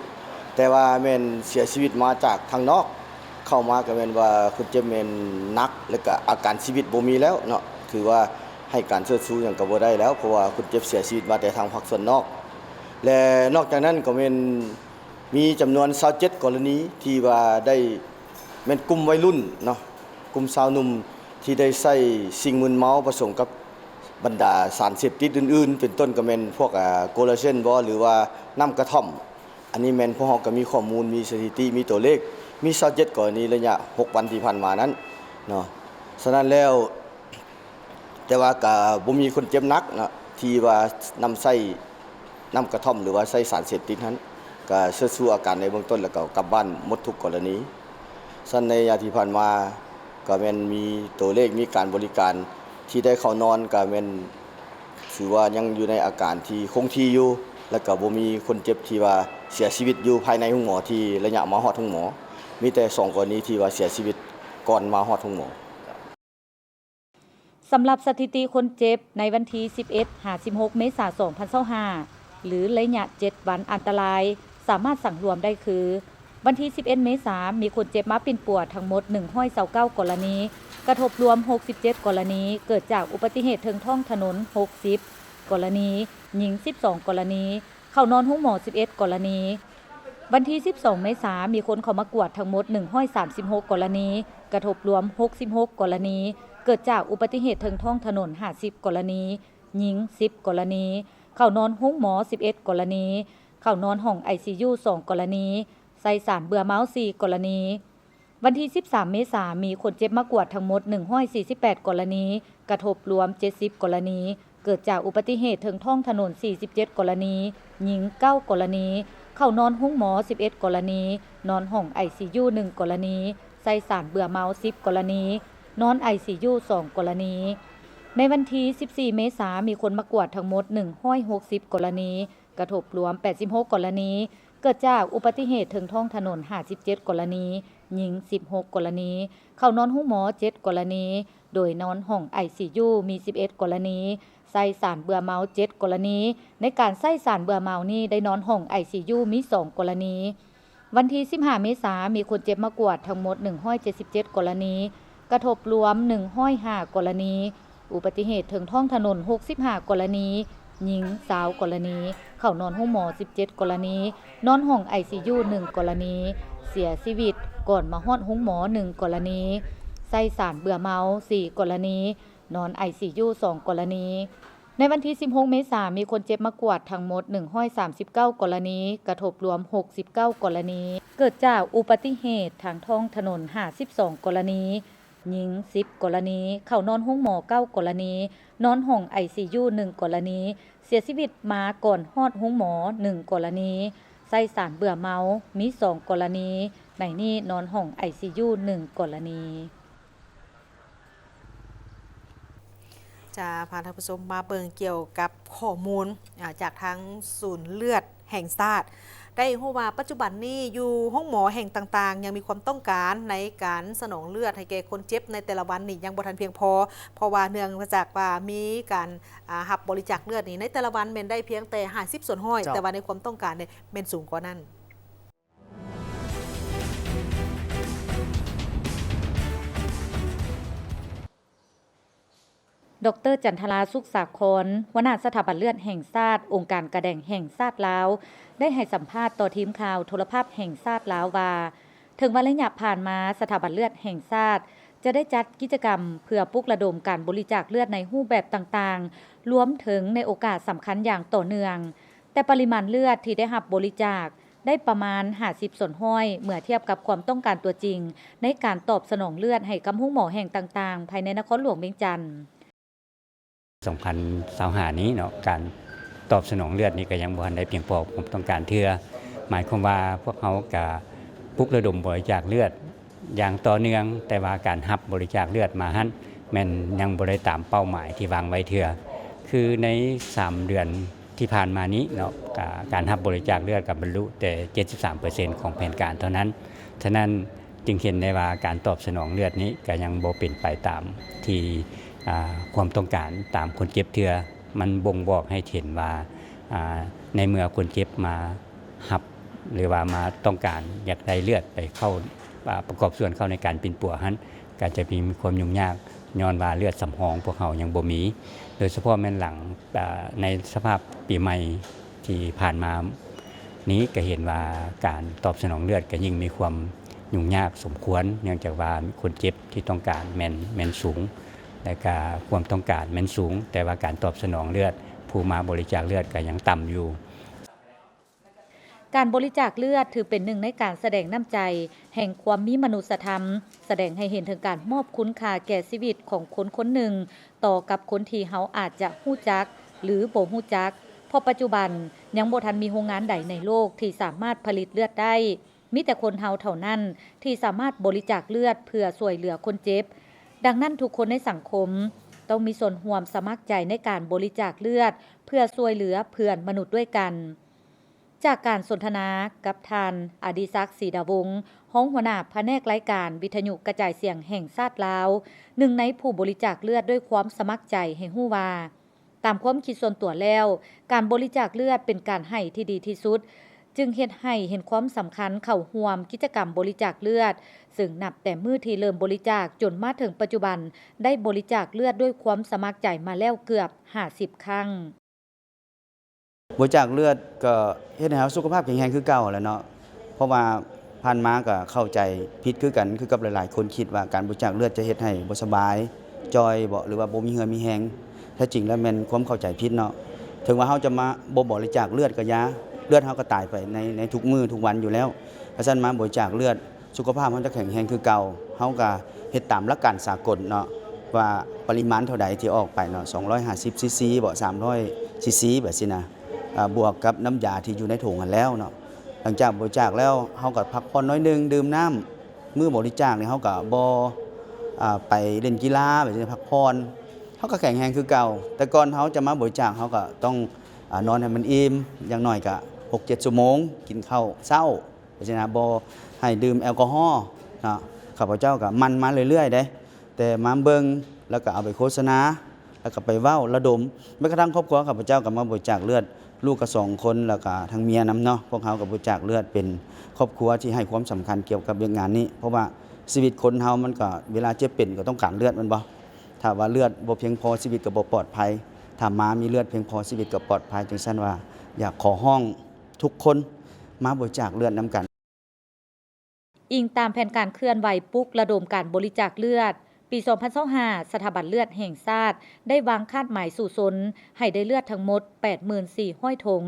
ແຕ່ວ່າແມ່ນເສຍຊີວິດມາຈາກທາງນອກ. ເຂົ້າມາກໍແມ່ນວ່າຄົນເຈັບແມ່ນໜັກ ແລ້ວກະອາການຊີວິດບໍ່ມີແລ້ວເນາະ, ຖືວ່າໃຫ້ການເຊີດຊູຫຍັງກໍບໍ່ໄດ້ແລ້ວ ເພາະວ່າຄົນເຈັບເສຍຊີວິດມາແຕ່ທາງພາກສ່ວນນອກ. ແລະ ນອກຈາກນັ້ນກໍແມ່ນມີຈຳນວນຊາວເຈັດກໍລະນີທີ່ວ່າໄດ້ ແມ່ນກຸ່ມໄວລຸ້ນເນາະ, ກຸ່ມຊາວໜຸ່ມທີ່ໄດ້ໃຊ້ສິ່ງມຶນເມົາປະສົມກັບ ບັນດາສານເສບຕິດອື່ນໆ ເປັນຕົ້ນກໍແມ່ນພວກ ອາ ໂກລາເຊນບໍ ຫຼືວ່ານ້ຳກະທ່ອມ. ອັນນີ້ແມ່ນພວກເຮົາກໍມີຂໍ້ມູນ, ມີສະຖິຕິ, ມີຕົວເລກ, ມີຊາວເຈັດກໍລະນີໄລຍະຫົກວັນທີ່ຜ່ານມານັ້ນເນາະ. ສະນັ້ນແລ້ວ ແຕ່ວ່າກໍບໍ່ມີຄົນເຈັບໜັກເນາະ ທີ່ວ່ານຳໃຊ້ນ້ຳກະທ່ອມ ຫຼືວ່າໃຊ້ສານເສບຕິດຫັ້ນ, ກໍເຊີດຊູອາການໃນເບື້ອງຕົ້ນ ແລ້ວກໍກັບບ້ານໝົດທຸກກໍລະນີ. ຊັ້ນໃນໄລຍະທີ່ຜ່ານມາ ກໍແມ່ນມີຕົວເລກ ມີການບໍລິການທີ່ໄດ້ເຂົ້ານອນ ກໍແມ່ນຖືວ່າຍັງຢູ່ໃນອາການທີ່ຄົງທີ່ຢູ່ ແລ້ວກໍບໍ່ມີຄົນເຈັບທີ່ວ່າເສຍຊີວິດຢູ່ພາຍໃນໂຮງໝໍ ທີ່ໄລຍະມາຮອດໂຮງໝໍ. ມີແຕ່ສອງກໍລະນີທີ່ວ່າເສຍຊີວິດກ່ອນມາຮອດໂຮງໝໍ. ສຳລັບສະຖິຕິຄົນເຈັບໃນວັນທີສິບເອັດຫາສິບຫົກເມສາສອງພັນຊາວຫ້າ ຫຼືໄລຍະເຈັດວັນອັນຕະລາຍ ສາມາດສັງລວມໄດ້ຄື ວັນທີສິບເອັດເມສາ ມີຄົນເຈັບມາປິ່ນປົວທັງໝົດໜຶ່ງຮ້ອຍຊາວເກົ້າກໍລະນີ, ກະທົບລວມຫົກສິບເຈັດກໍລະນີ ເກີດຈາກອຸບັດຕິເຫດເທິງທ້ອງຖະໜົນຫົກສິບກໍລະນີ, ຍິງສິບສອງກໍລະນີ, ເຂົ້ານອນໂຮງໝໍສິບເອັດກໍລະນີ. ວັນທີສິບສອງເມສາ ມີຄົນເຂົ້າມາກວດທັງໝົດໜຶ່ງຮ້ອຍສາມສິບຫົກກໍລະນີ, ກະທົບລວມຫົກສິບຫົກກໍລະນີ, ເກີດຈາກອຸບັດຕິເຫດເທິງທ້ອງຖະໜົນຫ້າສິບກໍລະນີ, ຍິງສິບກໍລະນີ, ເຂົ້ານອນໂຮງໝໍສິບເອັດກໍລະນີ, ເຂົ້ານອນຫ້ອງໄອຊີຢູສອງກໍລະນີ, ໃສ່ສານເບື່ອເມົາສີ່ກໍລະນີ. ວັນທີສິບສາມເມສາ ມີຄົນເຈັບມາກວດທັງໝົດໜຶ່ງຮ້ອຍສີ່ສິບແປດກໍລະນີ, ກະທົບລວມເຈັດສິບກໍລະນີ, ເກີດຈາກອຸບັດຕິເຫດເທິງທ້ອງຖະໜົນສີ່ສິບເຈັດກໍລະນີ, ຍິງເກົ້າກໍລະນີ, ເຂົ້ານອນໂຮງໝໍສິບເອັດກໍລະນີ, ນອນຫ້ອງໄອຊີຢູໜຶ່ງກໍລະນີ, ໃສ່ສານເບື່ອເມົາສິບກໍລະນີ, ນອນໄອຊີຢູສອງກໍລະນີ. ໃນວັນທີສິບສີ່ເມສາ ມີຄົນມາກວດທັງໝົດໜຶ່ງຮ້ອຍຫົກສິບກໍລະນີ, ກະທົບລວມແປດສິບຫົກກໍລະນີ, ເກີດຈາກອຸບັດຕິເຫດເທິງທ້ອງຖະໜົນຫ້າສິບເຈັດກໍລະນີ, ຍິງສິບຫົກກໍລະນີ, ເຂົ້ານອນໂຮງໝໍເຈັດກໍລະນີ, ໂດຍນອນຫ້ອງໄອຊີຢູມີສິບເອັດກໍລະນີ, ໃສ່ສານເບື່ອເມົາເຈັດກໍລະນີ. ໃນການໃຊ້ສານເບື່ອເມົານີ້ ໄດ້ນອນຫ້ອງໄອຊີຢູມີສອງກໍລະນີ. ວັນທີສິບຫ້າເມສາ ມີຄົນເຈັບມາກວດທັງໝົດໜຶ່ງຮ້ອຍເຈັດສິບເຈັດກໍລະນີ, ກະທົບລວມໜຶ່ງຮ້ອຍຫ້າກໍລະນີ, ອຸບັດຕິເຫດເທິງທ້ອງຖະໜົນຫົກສິບຫ້າກໍລະນີ, ຍິງຊາວກໍລະນີ, ເຂົ້ານອນໂຮງໝໍສິບເຈັດກໍລະນີ, ນອນຫ້ອງໄອຊີຢູໜຶ່ງກໍລະນີ, ເສຍຊີວິດກ່ອນມາຮອດໂຮງໝໍໜຶ່ງກໍລະນີ, ໃສ່ສານເບື່ອເມົາສີ່ກໍລະນີ, ນອນໄອຊີຢູສອງກໍລະນີ. ໃນວັນທີສິບຫົກເມສາ ມີຄົນເຈັບມາກວດທັງໝົດໜຶ່ງຮ້ອຍສາມສິບເກົ້າກໍລະນີ, ກະທົບລວມຫົກສິບເກົ້າກໍລະນີ, ເກີດຈາກອຸບັດຕິເຫດທາງທ້ອງຖະໜົນຫ້າສິບສອງກໍລະນີ, ຍິງສິບກໍລະນີ, ເຂົ້ານອນໂຮງໝໍເກົ້າກໍລະນີ, ນອນຫ້ອງໄອຊີຢູໜຶ່ງກໍລະນີ, ເສຍຊີວິດມາກ່ອນຮອດໂຮງໝໍໜຶ່ງກໍລະນີ, ໃສ່ສານເບື່ອເມົາມີສອງກໍລະນີ, ໃນນີ້ນອນຫ້ອງໄອຊີຢູໜຶ່ງກໍລະນີ. ຈະພາທ່ານຜູ້ຊົມມາເບິ່ງກ່ຽວກັບຂໍ້ມູນ ອາ ຈາກທາງສູນເລືອດແຫ່ງຊາດ ໄດ້ຮູ້ວ່າປັດຈຸບັນນີ້ຢູ່ໂຮງໝໍແຫ່ງຕ່າງໆ ຍັງມີຄວາມຕ້ອງການໃນການສະໜອງເລືອດໃຫ້ແກ່ຄົນເຈັບໃນແຕ່ລະວັນນີ້ຍັງບໍ່ທັນພຽງພໍ, ເພາະວ່າເນື່ອງມາຈາກວ່າມີການ ອາ ຮັບບໍລິຈາກເລືອດນີ້ໃນແຕ່ລະວັນແມ່ນໄດ້ພຽງແຕ່ຫ້າສິບສ່ວນຮ້ອຍ ເຈົ້າ ແຕ່ວ່າໃນຄວາມຕ້ອງການນີ້ແມ່ນສູງກວ່ານັ້ນ. ດອກເຕີ ຈັນທະລາ ສຸກສາຄອນ ຫົວໜ້າສະຖາບັນເລືອດແຫ່ງຊາດ ອົງການກາແດງແຫ່ງຊາດລາວ ໄດ້ໃຫ້ສຳພາດຕໍ່ທີມຂ່າວໂທລະພາບແຫ່ງຊາດລາວວ່າ ເຖິງວ່າໄລຍະຜ່ານມາ ສະຖາບັນເລືອດແຫ່ງຊາດຈະໄດ້ຈັດກິດຈະກຳເພື່ອປຸກລະດົມການບໍລິຈາກເລືອດໃນຮູບແບບຕ່າງໆ ລວມເຖິງໃນໂອກາດສຳຄັນຢ່າງຕໍ່ເນື່ອງ, ແຕ່ປະລິມານເລືອດທີ່ໄດ້ຮັບບໍລິຈາກ ໄດ້ປະມານຫ້າສິບສ່ວນຮ້ອຍ ເມື່ອທຽບກັບຄວາມຕ້ອງການຕົວຈິງໃນການຕອບສະໜອງເລືອດໃຫ້ກັບໂຮງໝໍແຫ່ງຕ່າງໆ ພາຍໃນນະຄອນຫຼວງວຽງຈັນ. ສອງພັນຊາວຫ້ານີ້ເນາະ ການຕອບສະໜອງເລືອດນີ້ກໍຍັງບໍ່ທັນໄດ້ພຽງພໍຄວາມຕ້ອງການເທື່ອ. ໝາຍຄວາມວ່າພວກເຮົາກະປຸກລະດົມບໍລິຈາກເລືອດ ຢ່າງຕໍ່ເນື່ອງ, ແຕ່ວ່າການຮັບບໍລິຈາກເລືອດມາຫັ້ນ ແມ່ນຍັງບໍ່ໄດ້ຕາມເປົ້າໝາຍທີ່ວາງໄວ້ເທື່ອ. ຄືໃນສາມເດືອນທີ່ຜ່ານມານີ້ເນາະ ກາ ການຮັບບໍລິຈາກເລືອດກໍບັນລຸແຕ່ເຈັດສິບສາມເປີເຊັນຂອງແຜນການເທົ່ານັ້ນ. ສະນັ້ນຈຶ່ງເຫັນໄດ້ວ່າການຕອບສະໜອງເລືອດນີ້ກໍຍັງບໍ່ເປັນໄປຕາມທີ່ ອາ ຄວາມຕ້ອງການຕາມຄົນເຈັບເທື່ອ. ມັນບົ່ງບອກໃຫ້ເຫັນວ່າ ອາ ໃນເມື່ອຄົນເຈັບມາ ຮັບ ຫຼືວ່າມາຕ້ອງການຢາກໄດ້ເລືອດໄປເຂົ້າ ອາ ປະກອບສ່ວນເຂົ້າໃນການປິ່ນປົວຫັ້ນ ກໍຈະມີຄວາມຫຍຸ້ງຍາກ ຍ້ອນວ່າເລືອດສຳຮອງພວກເຮົາຍັງບໍ່ມີ. ໂດຍສະເພາະແມ່ນຫຼັງ ອາ ໃນສະພາບປີໃໝ່ທີ່ຜ່ານມານີ້ ກໍເຫັນວ່າການຕອບສະໜອງເລືອດກໍຍິ່ງມີຄວາມຫຍຸ້ງຍາກສົມຄວນ ເນື່ອງຈາກວ່າຄົນເຈັບທີ່ຕ້ອງການແມ່ນ ແມ່ນສູງ. ແລະກະຄວາມຕ້ອງການແມ່ນສູງ, ແຕ່ວ່າການຕອບສະໜອງເລືອດ ຜູ້ມາບໍລິຈາກເລືອດກະຍັງຕ່ຳຢູ່. ການບໍລິຈາກເລືອດຖືເປັນໜຶ່ງໃນການສະແດງນ້ຳໃຈແຫ່ງຄວາມມີມະນຸດສະທຳ, ສະແດງໃຫ້ເຫັນເຖິງການມອບຄຸນຄ່າແກ່ຊີວິດຂອງຄົນຄົນໜຶ່ງ ຕໍ່ກັບຄົນທີ່ເຮົາອາດຈະຮູ້ຈັກ ຫຼື ບໍ່ຮູ້ຈັກ, ເພາະປັດຈຸບັນຍັງບໍ່ທັນມີໂຮງງານໃດໃນໂລກທີ່ສາມາດຜະລິດເລືອດໄດ້. ມີແຕ່ຄົນເຮົາເທົ່ານັ້ນທີ່ສາມາດບໍລິຈາກເລືອດເພື່ອຊ່ວຍເຫຼືອຄົນເຈັບ. ດັ່ງນັ້ນ, ທຸກຄົນໃນສັງຄົມຕ້ອງມີສ່ວນຮ່ວມສະໝັກໃຈໃນການບໍລິຈາກເລືອດ ເພື່ອຊ່ວຍເຫຼືອເພື່ອນມະນຸດດ້ວຍກັນ. ຈາກການສົນທະນາກັບທ່ານ ອະດິສັກ ສີດາວົງ, ຮອງຫົວໜ້າພະແນກລາຍການວິທະຍຸກະຈາຍສຽງແຫ່ງຊາດລາວ, ໜຶ່ງໃນຜູ້ບໍລິຈາກເລືອດດ້ວຍຄວາມສະໝັກໃຈ ໃຫ້ຮູ້ວ່າ, ຕາມຄວາມຄິດສ່ວນຕົວແລ້ວ, ການບໍລິຈາກເລືອດເປັນການໃຫ້ທີ່ດີທີ່ສຸດ, ຈຶ່ງເຮັດໃຫ້ເຫັນຄວາມສຳຄັນເຂົ້າຮ່ວມກິດຈະກຳບໍລິຈາກເລືອດ, ເຊິ່ງນັບແຕ່ມື້ທີ່ເລີ່ມບໍລິຈາກຈົນມາເຖິງປັດຈຸບັນ ໄດ້ບໍລິຈາກເລືອດດ້ວຍຄວາມສະໝັກໃຈມາແລ້ວເກືອບຫ້າສິບຄັ້ງ. ບໍລິຈາກເລືອດກໍເຮັດໃຫ້ເຮົາສຸຂະພາບແຂງແຮງຄືເກົ່າແຫຼະເນາະ. ເພາະວ່າຜ່ານມາກໍເຂົ້າໃຈຜິດຄືກັນ ຄືກັບຫຼາຍໆຄົນຄິດວ່າການບໍລິຈາກເລືອດຈະເຮັດໃຫ້ບໍ່ສະບາຍ, ຈ່ອຍບໍ ຫຼືວ່າບໍ່ມີເຫື່ອມີແຮງ. ແທ້ຈິງແລ້ວແມ່ນຄວາມເຂົ້າໃຈຜິດເນາະ. ເຖິງວ່າເຮົາຈະມາບໍ່ບໍລິຈາກເລືອດກໍຢ່າ, ເລືອດເຮົາກໍຕາຍໄປໃນ ໃນທຸກມື້ທຸກວັນຢູ່ແລ້ວ. ຄັນຊັ້ນມາບໍລິຈາກເລືອດ ສຸຂະພາບເຮົາຈະແຂງແຮງຄືເກົ່າ. ເຮົາກໍເຮັດຕາມຫຼັກການສາກົນເນາະ ວ່າປະລິມານເທົ່າໃດທີ່ອອກໄປເນາະ, ສອງຮ້ອຍຫ້າສິບຊີຊີບໍ ສາມຮ້ອຍຊີຊີແບບຊີ້ນະ, ອາ ບວກກັບນ້ຳຢາທີ່ຢູ່ໃນຖົງຫັ້ນແລ້ວເນາະ. ຫຼັງຈາກບໍລິຈາກແລ້ວ ເຮົາກໍພັກຜ່ອນໜ້ອຍໜຶ່ງ, ດື່ມນ້ຳ. ມື້ບໍລິຈາກນີ້ເຮົາກໍບໍ່ ອາ ໄປຫຼິ້ນກິລາແບບຊີ້ນະ, ພັກຜ່ອນ. ເຮົາກໍແຂງແຮງຄືເກົ່າ. ແຕ່ກ່ອນເຮົາຈະມາບໍລິຈາກ ເຮົາກໍຕ້ອງ ອາ ນອນໃຫ້ມັນອີ່ມ, ຢ່າງໜ້ອຍກໍຫົກເຈັດຊົ່ວໂມງ, ກິນເຂົ້າເຊົ້າ ຈັ່ງຊີ້ນະ, ບໍ່ໃຫ້ດື່ມແອລກໍຮໍເນາະ. ຂ້າພະເຈົ້າກໍໝັ່ນມາເລື້ອຍໆເດ້, ແຕ່ມາເບິ່ງ ແລ້ວກໍເອົາໄປໂຄສະນາ, ແລ້ວກໍໄປເວົ້າລະດົມ. ແມ້ກະທັ່ງຄອບຄົວຂ້າພະເຈົ້າກໍມາບໍລິຈາກເລືອດ, ລູກກໍສອງຄົນ ແລ້ວກໍທັງເມຍນຳເນາະ. ພວກເຮົາກໍບໍລິຈາກເລືອດ ເປັນຄອບຄົວທີ່ໃຫ້ຄວາມສຳຄັນກ່ຽວກັບວຽກງານນີ້, ເພາະວ່າຊີວິດຄົນເຮົາມັນກໍ ເວລາເຈັບເປັນກໍຕ້ອງການເລືອດແມ່ນບໍ່? ຖ້າວ່າເລືອດບໍ່ພຽງພໍ ຊີວິດກໍບໍ່ປອດໄພ. ຖ້າມາມີເລືອດພຽງພໍ ຊີວິດກໍປອດໄພ. ຈັ່ງຊັ້ນວ່າ ຢາກຂໍຮ້ອງ ທຸກຄົນມາບໍລິຈາກເລືອດນຳກັນ. ອີງຕາມແຜນການເຄື່ອນໄຫວປຸກລະດົມການບໍລິຈາກເລືອດ, ປີສອງພັນຊາວຫ້າ ສະຖາບັນເລືອດແຫ່ງຊາດໄດ້ວາງຄາດໝາຍສູ້ຊົນໃຫ້ໄດ້ເລືອດທັງໝົດ ແປດໝື່ນສີ່ຮ້ອຍຖົງ.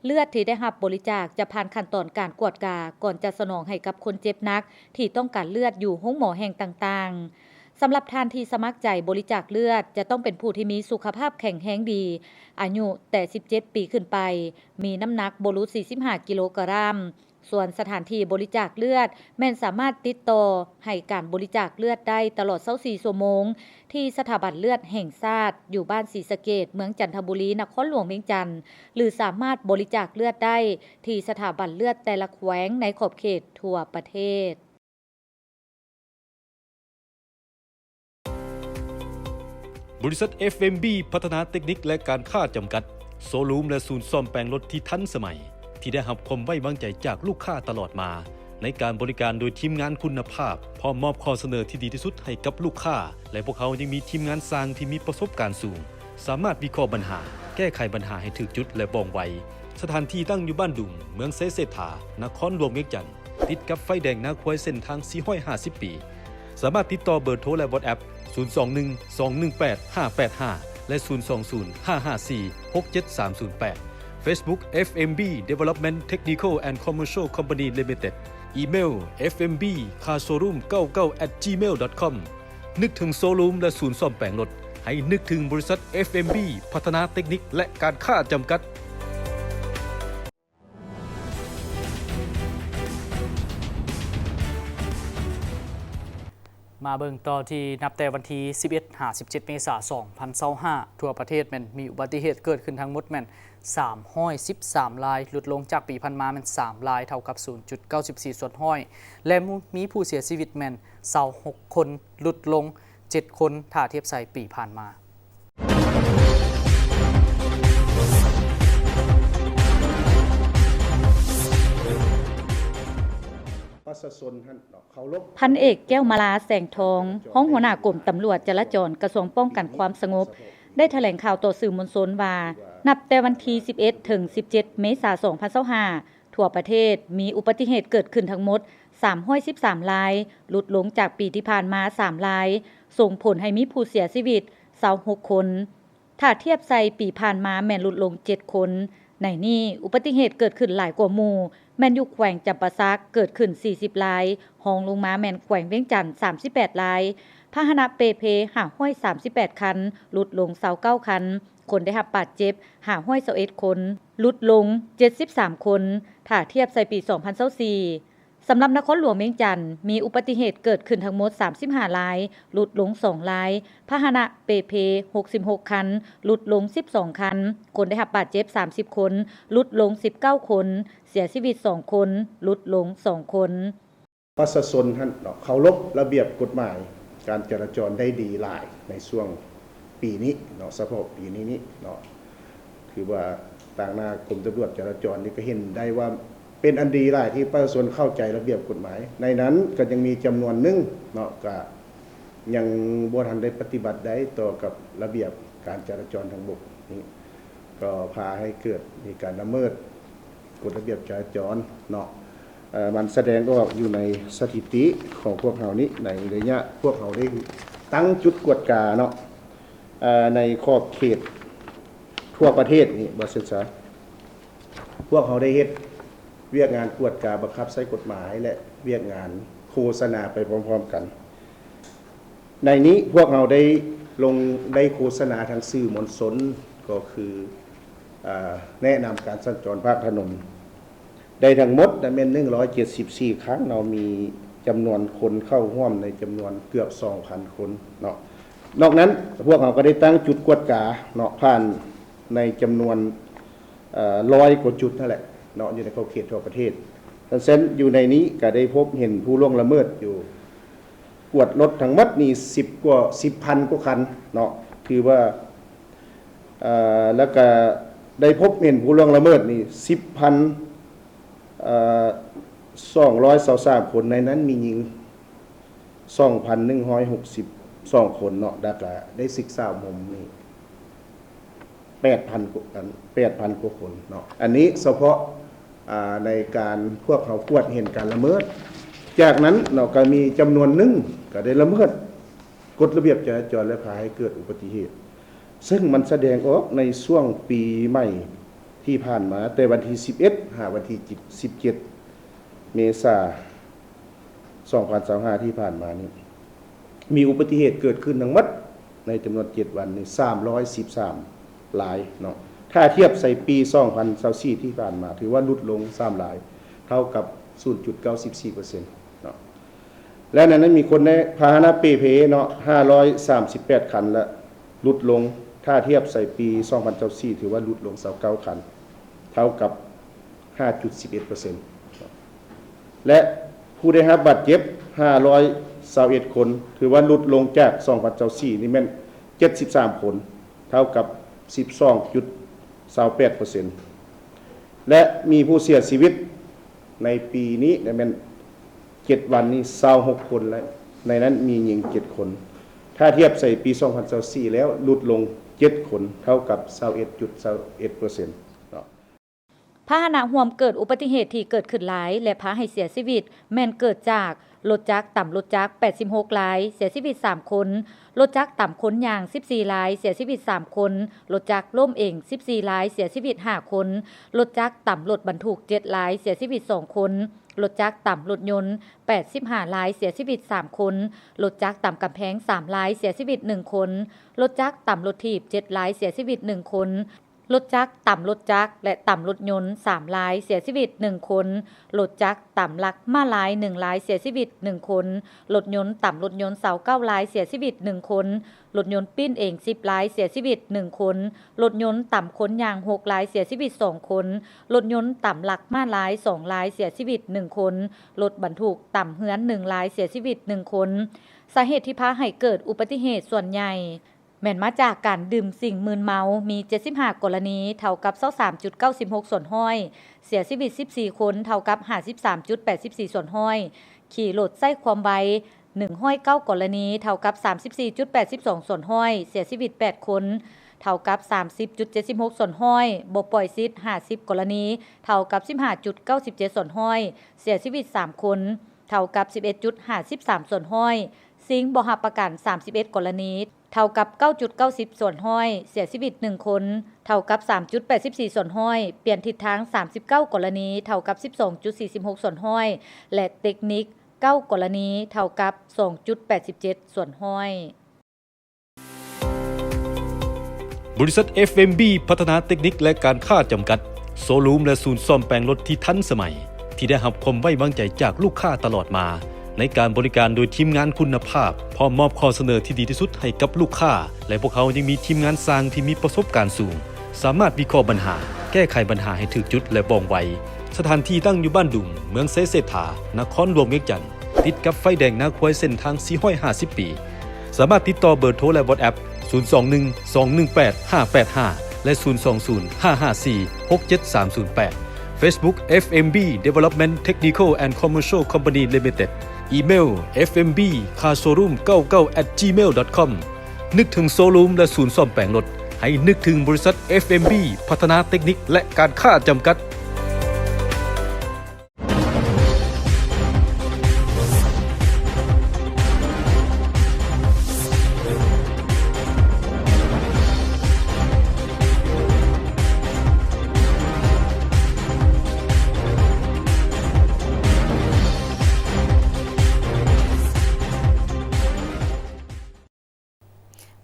ເລືອດທີ່ໄດ້ຮັບບໍລິຈາກຈະຜ່ານຂັ້ນຕອນການກວດກາ ກ່ອນຈະສະໜອງໃຫ້ກັບຄົນເຈັບໜັກທີ່ຕ້ອງການເລືອດຢູ່ໂຮງໝໍແຫ່ງຕ່າງໆ. ສຳລັບທ່ານທີ່ສະໝັກໃຈບໍລິຈາກເລືອດ ຈະຕ້ອງເປັນຜູ້ທີ່ມີສຸຂະພາບແຂງແຮງດີ, ອາຍຸແຕ່ສິບເຈັດປີຂຶ້ນໄປ, ມີນ້ຳໜັກບໍ່ຫຼຸດສີ່ສິບຫ້າກິໂລກຣາມ. ສ່ວນສະຖານທີ່ບໍລິຈາກເລືອດ ແມ່ນສາມາດຕິດຕໍ່ໃຫ້ການບໍລິຈາກເລືອດໄດ້ຕະຫຼອດຊາວສີ່ຊົ່ວໂມງ ທີ່ສະຖາບັນເລືອດແຫ່ງຊາດ ຢູ່ບ້ານສີສະເກດ, ເມືອງຈັນທະບູລີ, ນະຄອນຫຼວງວຽງຈັນ ຫຼື ສາມາດບໍລິຈາກເລືອດໄດ້ທີ່ສະຖາບັນເລືອດແຕ່ລະແຂວງໃນຂອບເຂດທົ່ວປະເທດ. ບໍລິສັດ ເອັຟເອັມບີ ພັດທະນາເຕັກນິກ ແລະ ການຄ້າ ຈຳກັດ, ໂຊຣູມ ແລະ ສູນສ້ອມແປງລົດທີ່ທັນສະໄໝ, ທີ່ໄດ້ຮັບຄວາມໄວ້ວາງໃຈຈາກລູກຄ້າຕະຫຼອດມາ, ໃນການບໍລິການໂດຍທີມງານຄຸນນະພາບ, ພ້ອມມອບຂໍ້ສະເໜີທີ່ດີທີ່ສຸດໃຫ້ກັບລູກຄ້າ, ແລະ ພວກເຮົາຍັງມີທີມງານຊ່າງທີ່ມີປະສົບການສູງ, ສາມາດວິເຄາະບັນຫາ, ແກ້ໄຂບັນຫາໃຫ້ຖືກຈຸດ ແລະ ວ່ອງໄວ. ສະຖານທີ່ຕັ້ງຢູ່ບ້ານດຸງ, ເມືອງໄຊເສດຖາ, ນະຄອນຫຼວງວຽງຈັນ, ຕິດກັບໄຟແດງນາຄວາຍເສັ້ນທາງສີ່ຮ້ອຍຫ້າສິບປີ. ສາມາດຕິດຕໍ່ເບີໂທ ແລະ ວອດແອັບ ສູນສອງໜຶ່ງ ສອງໜຶ່ງແປດ ຫ້າແປດຫ້າ ແລະ ສູນສອງສູນ ຫ້າຫ້າສີ່ ຫົກເຈັດສາມສູນແປດ. Facebook ເອັຟເອັມບີ Development Technical and Commercial Company Limited. ອີເມວ ເອັຟເອັມບີ Car Showroom ເກົ້າເກົ້າ ແອັດ ຈີເມວ ດອດ ຄອມ. ນຶກເຖິງໂຊຣູມ ແລະ ສູນສ້ອມແປງລົດ, ໃຫ້ນຶກເຖິງບໍລິສັດ ເອັຟເອັມບີ ພັດທະນາເຕັກນິກ ແລະ ການຄ້າ ຈຳກັດ. ມາເບິ່ງຕໍ່ທີ່ນັບແຕ່ວັນທີສິບເອັດຫາສິບເຈັດເມສາ ສອງພັນຊາວຫ້າ ທົ່ວປະເທດແມ່ນມີອຸບັດຕິເຫດເກີດຂຶ້ນທັງໝົດແມ່ນສາມຮ້ອຍສິບສາມລາຍ, ຫຼຸດລົງຈາກປີຜ່ານມາແມ່ນສາມລາຍ, ເທົ່າກັບສູນຈຸດເກົ້າສິບສີ່ສ່ວນຮ້ອຍ ແລະ ມີຜູ້ເສຍຊີວິດແມ່ນຊາວຫົກຄົນ, ຫຼຸດລົງເຈັດຄົນ ຖ້າທຽບໃສ່ປີຜ່ານມາ. ພັນເອກ ແກ້ວມາລາ ແສງທອງ, ຮອງຫົວໜ້າກົມຕຳຫຼວດຈະລາຈອນ ກະຊວງປ້ອງກັນຄວາມສະຫງົບ ໄດ້ຖະແຫຼງຂ່າວຕໍ່ສື່ມວນຊົນວ່າ ນັບແຕ່ວັນທີສິບເອັດ ເຖິງ ສິບເຈັດ ເມສາ ສອງພັນຊາວຫ້າ ທົ່ວປະເທດມີອຸບັດຕິເຫດເກີດຂຶ້ນທັງໝົດ ສາມຮ້ອຍສິບສາມລາຍ, ຫຼຸດລົງຈາກປີທີ່ຜ່ານມາສາມລາຍ, ສົ່ງຜົນໃຫ້ມີຜູ້ເສຍຊີວິດຊາວຫົກຄົນ. ຖ້າທຽບໃສ່ປີຜ່ານມາແມ່ນຫຼຸດລົງເຈັດຄົນ. ໃນນີ້ ອຸບັດຕິເຫດເກີດຂຶ້ນຫຼາຍກວ່າໝູ່ ແມ່ນຢູ່ແຂວງຈຳປາສັກ ເກີດຂຶ້ນສີ່ສິບລາຍ, ຮອງລົງມາແມ່ນແຂວງວຽງຈັນສາມສິບແປດລາຍ, ພາຫະນະເປ່ເພຫ້າຮ້ອຍສາມສິບແປດຄັນ, ຫຼຸດລົງຊາວເກົ້າຄັນ, ຄົນໄດ້ຮັບບາດເຈັບຫ້າຮ້ອຍຊາວເອັດຄົນ, ຫຼຸດລົງເຈັດສິບສາມຄົນ ຖ້າທຽບໃສ່ປີສອງພັນຊາວສີ່. ສຳລັບນະຄອນຫຼວງວຽງຈັນ ມີອຸບັດຕິເຫດເກີດຂຶ້ນທັງໝົດສາມສິບຫ້າລາຍ, ຫຼຸດລົງສອງລາຍ, ພາຫະນະເປ່ເພຫົກສິບຫົກຄັນ, ຫຼຸດລົງສິບສອງຄັນ, ຄົນໄດ້ຮັບບາດເຈັບສາມສິບຄົນ, ຫຼຸດລົງສິບເກົ້າຄົນ, ເສຍຊີວິດສອງຄົນ, ຫຼຸດລົງສອງຄົນ. ປະຊາຊົນຫັ້ນເນາະ ເຄົາລົບລະບຽບກົດໝາຍການຈະລາຈອນໄດ້ດີຫຼາຍໃນຊ່ວງປີນີ້ເນາະ, ສະເພາະປີນີ້ນີ້ເນາະ ຄືວ່າຕາງໜ້າກົມຕຳຫຼວດຈະລາຈອນນີ້ກໍເຫັນໄດ້ວ່າເປັນອັນດີຫຼາຍທີ່ປະຊາຊົນເຂົ້າໃຈລະບຽບກົດໝາຍ. ໃນນັ້ນກໍຍັງມີຈຳນວນໜຶ່ງເນາະ ກໍຍັງບໍ່ທັນໄດ້ປະຕິບັດໄດ້ຕໍ່ກັບລະບຽບການຈະລາຈອນທາງບົກນີ້ ກໍພາໃຫ້ເກີດມີການລະເມີດກົດລະບຽບຈະລາຈອນເນາະ. ເອີ ມັນສະແດງອອກຢູ່ໃນສະຖິຕິຂອງພວກເຮົານີ້ ໃນໄລຍະພວກເຮົາໄດ້ຕັ້ງຈຸດກວດກາເນາະ ເອີ ໃນຂອບເຂດທົ່ວປະເທດນີ້ ວ່າຊັ້ນຊະ ພວກເຮົາໄດ້ເຮັດວຽກງານກວດກາບັງຄັບໃຊ້ກົດໝາຍ ແລະ ວຽກງານໂຄສະນາໄປພ້ອມໆກັນ. ໃນນີ້ພວກເຮົາໄດ້ລົງ ໄດ້ໂຄສະນາທາງສື່ມວນຊົນ ກໍຄື ອາ ແນະນຳການສັນຈອນພາກຖະໜົນ ໄດ້ທັງໝົດນະແມ່ນໜຶ່ງຮ້ອຍເຈັດສິບສີ່ຄັ້ງເນາະ, ມີຈຳນວນຄົນເຂົ້າຮ່ວມໃນຈຳນວນເກືອບສອງພັນຄົນເນາະ. ນອກນັ້ນພວກເຮົາກໍໄດ້ຕັ້ງຈຸດກວດກາເນາະ ຜ່ານໃນຈຳນວນ ເອີ ຮ້ອຍກວ່າຈຸດຫັ້ນແຫຼະເນາະ ຢູ່ໃນຂອບເຂດທົ່ວປະເທດ. ເຊັ່ນ ຢູ່ໃນນີ້ກໍໄດ້ພົບເຫັນຜູ້ລ່ວງລະເມີດຢູ່ ກວດລົດທັງໝົດນີ້ສິບກວ່າ ສິບພັນກວ່າຄັນເນາະ ຖືວ່າ ເອີ ແລ້ວກະໄດ້ພົບເຫັນຜູ້ລ່ວງລະເມີດນີ້ສິບພັນ ເອີ ສອງຮ້ອຍຊາວສາມຄົນ, ໃນນັ້ນມີຍິງສອງພັນໜຶ່ງຮ້ອຍຫົກສິບສອງຄົນເນາະ, ແລ້ວກະໄດ້ສຶກສາອົບຮົມນີ້ ແປດພັນກວ່າ ອັນ ແປດພັນກວ່າຄົນເນາະ. ອັນນີ້ສະເພາະ ອາ ໃນການພວກເຮົາກວດເຫັນການລະເມີດ. ຈາກນັ້ນເນາະ ກໍມີຈຳນວນໜຶ່ງກໍໄດ້ລະເມີດກົດລະບຽບຈະລາຈອນ ແລະ ພາໃຫ້ເກີດອຸບັດຕິເຫດ, ເຊິ່ງມັນສະແດງອອກໃນຊ່ວງປີໃໝ່ທີ່ຜ່ານມາ, ແຕ່ວັນທີສິບເອັດ ຫາວັນທີສິບເຈັດ ເມສາ ສອງພັນຊາວຫ້າ ທີ່ຜ່ານມານີ້ ມີອຸບັດຕິເຫດເກີດຂຶ້ນທັງໝົດໃນຈຳນວນເຈັດວັນນີ້ ສາມຮ້ອຍສິບສາມລາຍເນາະ. ຖ້າທຽບໃສ່ປີສອງພັນຊາວສີ່ ທີ່ຜ່ານມາ ຖືວ່າຫຼຸດລົງສາມລາຍ ເທົ່າກັບສູນຈຸດເກົ້າສິບສີ່ເປີເຊັນເນາະ. ແລະ ໃນນັ້ນມີຄົນໃນພາຫະນະເປ່ເພເນາະ ຫ້າຮ້ອຍສາມສິບແປດຄັນ ແລະ ຫຼຸດລົງ, ຖ້າທຽບໃສ່ປີສອງພັນຊາວສີ່ ຖືວ່າຫຼຸດລົງຊາວເກົ້າຄັນ ເທົ່າກັບຫ້າຈຸດສິບເອັດເປີເຊັນ ແລະ ຜູ້ໄດ້ຮັບບາດເຈັບຫ້າຮ້ອຍຊາວເອັດຄົນ ຖືວ່າຫຼຸດລົງຈາກສອງພັນຊາວສີ່ນີ້ແມ່ນເຈັດສິບສາມຄົນ ເທົ່າກັບສິບສອງຈຸດຊາວແປດເປີເຊັນ ແລະ ມີຜູ້ເສຍຊີວິດໃນປີນີ້ແມ່ນເຈັດວັນນີ້ຊາວຫົກຄົນ ແລະ ໃນນັ້ນມີຍິງເຈັດຄົນ. ຖ້າທຽບໃສ່ປີສອງພັນຊາວສີ່ແລ້ວ ຫຼຸດລົງເຈັດຄົນ ເທົ່າກັບຊາວເອັດຈຸດຊາວເອັດເປີເຊັນເນາະ. ພາຫະນະຮ່ວມເກີດອຸບັດຕິເຫດທີ່ເກີດຂຶ້ນຫຼາຍ ແລະ ພາໃຫ້ເສຍຊີວິດ ແມ່ນເກີດຈາກ ລົດຈັກຕຳລົດຈັກ ແປດສິບຫົກລາຍ, ເສຍຊີວິດສາມຄົນ, ລົດຈັກຕຳຄົນຍ່າງ ສິບສີ່ລາຍ, ເສຍຊີວິດສາມຄົນ, ລົດຈັກລົ້ມເອງ ສິບສີ່ລາຍ, ເສຍຊີວິດຫ້າຄົນ, ລົດຈັກຕຳລົດບັນທຸກ ເຈັດລາຍ, ເສຍຊີວິດສອງຄົນ, ລົດຈັກຕຳລົດຍົນ ແປດສິບຫ້າລາຍ, ເສຍຊີວິດສາມຄົນ, ລົດຈັກຕຳກຳແພງ ສາມລາຍ, ເສຍຊີວິດໜຶ່ງຄົນ, ລົດຈັກຕຳລົດຖີບ ເຈັດລາຍ, ເສຍຊີວິດໜຶ່ງຄົນ, ລົດຈັກຕຳລົດຈັກ ແລະ ຕຳລົດຍົນ ສາມລາຍ, ເສຍຊີວິດໜຶ່ງຄົນ, ລົດຈັກຕຳຫຼັກມ້າລາຍ ໜຶ່ງລາຍ, ເສຍຊີວິດໜຶ່ງຄົນ, ລົດຍົນຕຳລົດຍົນ ຊາວເກົ້າລາຍ, ເສຍຊີວິດໜຶ່ງຄົນ, ລົດຍົນປີ້ນເອງ ສິບລາຍ, ເສຍຊີວິດໜຶ່ງຄົນ, ລົດຍົນຕຳຄົນຍ່າງ ຫົກລາຍ, ເສຍຊີວິດສອງຄົນ, ລົດຍົນຕຳຫຼັກມ້າລາຍ ສອງລາຍ, ເສຍຊີວິດໜຶ່ງຄົນ, ລົດບັນທຸກຕຳເຮືອນ ໜຶ່ງລາຍ, ເສຍຊີວິດໜຶ່ງຄົນ. ສາເຫດທີ່ພາໃຫ້ເກີດອຸບັດຕິເຫດສ່ວນໃຫຍ່ ແມ່ນມາຈາກການດື່ມສິ່ງມຶນເມົາ ມີເຈັດສິບຫ້າກໍລະນີ ເທົ່າກັບຊາວສາມຈຸດເກົ້າສິບຫົກສ່ວນຮ້ອຍ, ເສຍຊີວິດສິບສີ່ຄົນ ເທົ່າກັບຫ້າສິບສາມຈຸດແປດສິບສີ່ສ່ວນຮ້ອຍ, ຂີ່ລົດໃຊ້ຄວາມໄວ ໜຶ່ງຮ້ອຍເກົ້າກໍລະນີ ເທົ່າກັບສາມສິບສີ່ຈຸດແປດສິບສອງສ່ວນຮ້ອຍ, ເສຍຊີວິດແປດຄົນ ເທົ່າກັບສາມສິບຈຸດເຈັດສິບຫົກສ່ວນຮ້ອຍ, ບໍ່ປ່ອຍສິດ ຫ້າສິບກໍລະນີ ເທົ່າກັບສິບຫ້າຈຸດເກົ້າສິບເຈັດສ່ວນຮ້ອຍ, ເສຍຊີວິດສາມຄົນ. ເທົ່າກັບສິບເອັດຈຸດຫ້າສິບສາມສ່ວນຮ້ອຍ, ຊິງບໍ່ຮັບປະກັນສາມສິບເອັດກໍລະນີ ເທົ່າກັບເກົ້າຈຸດເກົ້າສິບສ່ວນຮ້ອຍ, ເສຍຊີວິດໜຶ່ງຄົນ ເທົ່າກັບສາມຈຸດແປດສິບສີ່ສ່ວນຮ້ອຍ, ປ່ຽນທິດທາງສາມສິບເກົ້າກໍລະນີ ເທົ່າກັບສິບສອງຈຸດສີ່ສິບຫົກສ່ວນຮ້ອຍ ແລະ ເຕັກນິກເກົ້າກໍລະນີ ເທົ່າກັບສອງຈຸດແປດສິບເຈັດສ່ວນຮ້ອຍ. ບໍລິສັດ ເອັຟເອັມບີ ພັດທະນາເຕັກນິກ ແລະ ການຄ້າຈຳກັດ, ໂຊຣູມ ແລະ ສູນສ້ອມແປງລົດທີ່ທັນສະໄໝ ທີ່ໄດ້ຮັບຄວາມໄວ້ວາງໃຈຈາກລູກຄ້າຕະຫຼອດມາ ໃນການບໍລິການໂດຍທີມງານຄຸນນະພາບ, ພ້ອມມອບຂໍ້ສະເໜີທີ່ດີທີ່ສຸດໃຫ້ກັບລູກຄ້າ ແລະ ພວກເຮົາຍັງມີທີມງານຊ່າງທີ່ມີປະສົບການສູງ, ສາມາດວິເຄາະບັນຫາ, ແກ້ໄຂບັນຫາໃຫ້ຖືກຈຸດ ແລະ ວ່ອງໄວ. ສະຖານທີ່ຕັ້ງຢູ່ບ້ານດຸງ, ເມືອງໄຊເສດຖາ, ນະຄອນຫຼວງວຽງຈັນ, ຕິດກັບໄຟແດງນາຄວາຍເສັ້ນທາງສີ່ຮ້ອຍຫ້າສິບປີ. ສາມາດຕິດຕໍ່ເບີໂທ ແລະ ວອດແອັບ ສູນສອງໜຶ່ງ ສອງໜຶ່ງແປດ ຫ້າແປດຫ້າ ແລະ ສູນສອງສູນ ຫ້າຫ້າສີ່ ຫົກເຈັດສາມສູນແປດ. Facebook ເອັຟເອັມບີ Development Technical and Commercial Company Limited. ອີເມວ ເອັຟເອັມບີ ຄາຣ໌ໂຊຣູມ ເກົ້າເກົ້າ ແອັດຈີເມວ ດອດຄອມ. ນຶກເຖິງໂຊຣູມ ແລະ ສູນສ້ອມແປງລົດ, ໃຫ້ນຶກເຖິງບໍລິສັດ ເອັຟເອັມບີ ພັດທະນາເຕັກນິກ ແລະ ການຄ້າຈຳກັດ.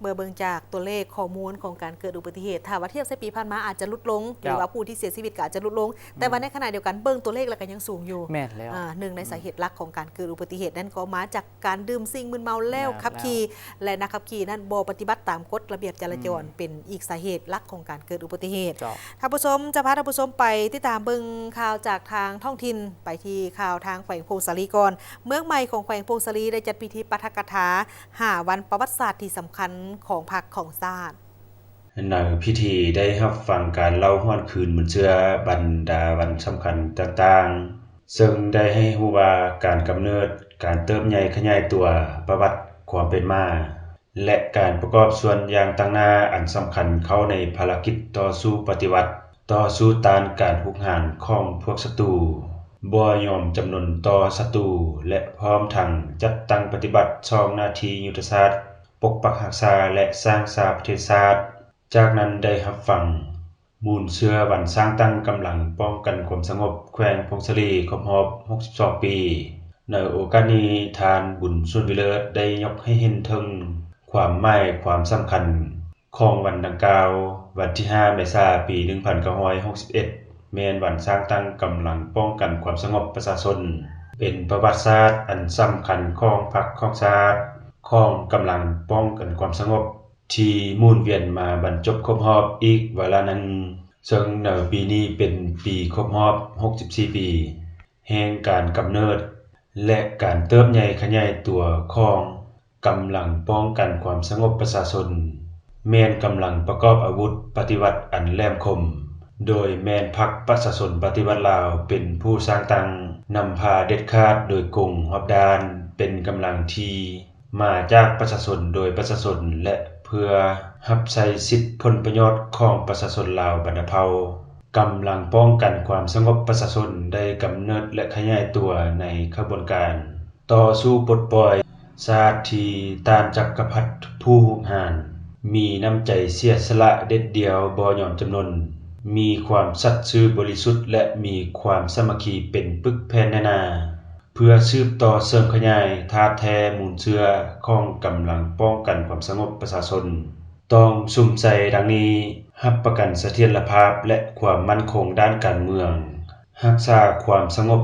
ເມື່ອເບິ່ງຈາກຕົວເລກຂໍ້ມູນຂອງການເກີດອຸບັດຕິເຫດ, ຖ້າວ່າທຽບໃສ່ປີຜ່ານມາອາດຈະຫຼຸດລົງ ເຈົ້າ ຫຼືວ່າຜູ້ທີ່ເສຍຊີວິດກໍອາດຈະຫຼຸດລົງ, ແຕ່ວ່າ ອືມ ໃນຂະນະດຽວກັນເບິ່ງຕົວເລກແລ້ວກໍຍັງສູງຢູ່. ແມ່ນແລ້ວ. ອ່າ ໜຶ່ງໃນ ອືມ ສາເຫດຫຼັກຂອງການເກີດອຸບັດຕິເຫດນັ້ນກໍມາຈາກການດື່ມສິ່ງມຶນເມົາແລ້ວ ແມ່ນແລ້ວ ຂັບຂີ່ ແລະ ນັກຂັບຂີ່ນັ້ນບໍ່ປະຕິບັດຕາມກົດລະບຽບຈະລາຈອນ ອືມ ເປັນອີກສາເຫດຫຼັກຂອງການເກີດອຸບັດຕິເຫດ. ເຈົ້າ. ທ່ານຜູ້ຊົມ ຈະພາທ່ານຜູ້ຊົມໄປຕິດຕາມເບິ່ງຂ່າວຈາກທາງທ້ອງຖິ່ນ, ໄປທີ່ຂ່າວທາງແຂວງຜົ້ງສາລີກ່ອນ. ເມືອງໃໝ່ຂອງແຂວງຜົ້ງສາລີໄດ້ຈັດພິທີປາຖະກະຖາຫ້າວັນປະຫວັດສາດທີ່ສຳຄັນຂອງພັກຂອງຊາດ. ໃນພິທີໄດ້ຮັບຟັງການເລົ່າຫວນຄືນມູນເຊື້ອບັນດາວັນສຳຄັນຕ່າງໆ, ເຊິ່ງໄດ້ໃຫ້ຮູ້ວ່າການກຳເນີດ, ການເຕີບໃຫຍ່ຂະຫຍາຍຕົວ, ປະຫວັດຄວາມເປັນມາ ແລະ ການປະກອບສ່ວນຢ່າງຕັ້ງໜ້າອັນສຳຄັນເຂົ້າໃນພາລະກິດຕໍ່ສູ້ປະຕິວັດ, ຕໍ່ສູ້ຕ້ານການຮຸກຮານຂອງພວກສັດຕູ, ບໍ່ຍອມຈຳນົນຕໍ່ສັດຕູ ແລະ ພ້ອມທັງຈັດຕັ້ງປະຕິບັດສອງໜ້າທີ່ຍຸດທະສາດ ປົກປັກຮັກສາ ແລະ ສ້າງສາປະເທດຊາດ. ຈາກນັ້ນໄດ້ຮັບຟັງ ມູນເຊື້ອວັນສ້າງຕັ້ງກຳລັງປ້ອງກັນຄວາມສະຫງົບແຂວງຜົ້ງສາລີຄົບຮອບຫົກສິບສອງປີ. ໃນໂອກາດນີ້, ທ່ານ ບຸນສຸນ ວິເລີດ ໄດ້ຍົກໃຫ້ເຫັນເຖິງຄວາມໝາຍຄວາມສຳຄັນຂອງວັນດັ່ງກ່າວ. ວັນທີຫ້າ ເມສາ ປີໜຶ່ງພັນເກົ້າຮ້ອຍຫົກສິບເອັດ ແມ່ນວັນສ້າງຕັ້ງກຳລັງປ້ອງກັນຄວາມສະຫງົບປະຊາຊົນ, ເປັນປະຫວັດສາດອັນສຳຄັນຂອງພັກຂອງຊາດ, ຂອງກຳລັງປ້ອງກັນຄວາມສະຫງົບ ທີ່ໝູນວຽນມາບັນຈົບຄົບຮອບອີກວາລະໜຶ່ງ, ເຊິ່ງໃນປີນີ້ເປັນປີຄົບຮອບຫົກສິບສີ່ປີ ແຫ່ງການກຳເນີດ ແລະ ການເຕີບໃຫຍ່ຂະຫຍາຍຕົວຂອງກຳລັງປ້ອງກັນຄວາມສະຫງົບປະຊາຊົນ, ແມ່ນກຳລັງປະກອບອາວຸດປະຕິວັດອັນແຫຼມຄົມ, ໂດຍແມ່ນພັກປະຊາຊົນປະຕິວັດລາວເປັນຜູ້ສ້າງຕັ້ງ, ນຳພາເດັດຂາດໂດຍກົງຮອບດ້ານ, ເປັນກຳລັງທີ່ ມາຈາກປະຊາຊົນ ໂດຍປະຊາຊົນ ແລະ ເພື່ອຮັບໃຊ້ສິດຜົນປະໂຫຍດຂອງປະຊາຊົນລາວບັນດາເຜົ່າ. ກຳລັງປ້ອງກັນຄວາມສະຫງົບປະຊາຊົນໄດ້ກຳເນີດ ແລະ ຂະຫຍາຍຕົວໃນຂະບວນການຕໍ່ສູ້ປົດປ່ອຍຊາດທີ່ຕ້ານຈັກກະພັດຜູ້ຮຸກຮານ, ມີນ້ຳໃຈເສຍສະຫຼະເດັດດ່ຽວບໍ່ຍອມຈຳນົນ, ມີຄວາມສັດຊື່ບໍລິສຸດ ແລະ ມີຄວາມສາມັກຄີເປັນປຶກແຜ່ນແໜ້ນໜາ. ເພື່ອສືບຕໍ່ເສີມຂະຫຍາຍທາດແທ້ມູນເຊື້ອຂອງກຳລັງປ້ອງກັນຄວາມສະຫງົບປະຊາຊົນ, ຕ້ອງສຸມໃສ່ດັ່ງນີ້, ຮັບປະກັນສະຖຽນລະພາບ ແລະ ຄວາມໝັ້ນຄົງດ້ານການເມືອງ, ຮັກສາຄວາມສະຫງົບ,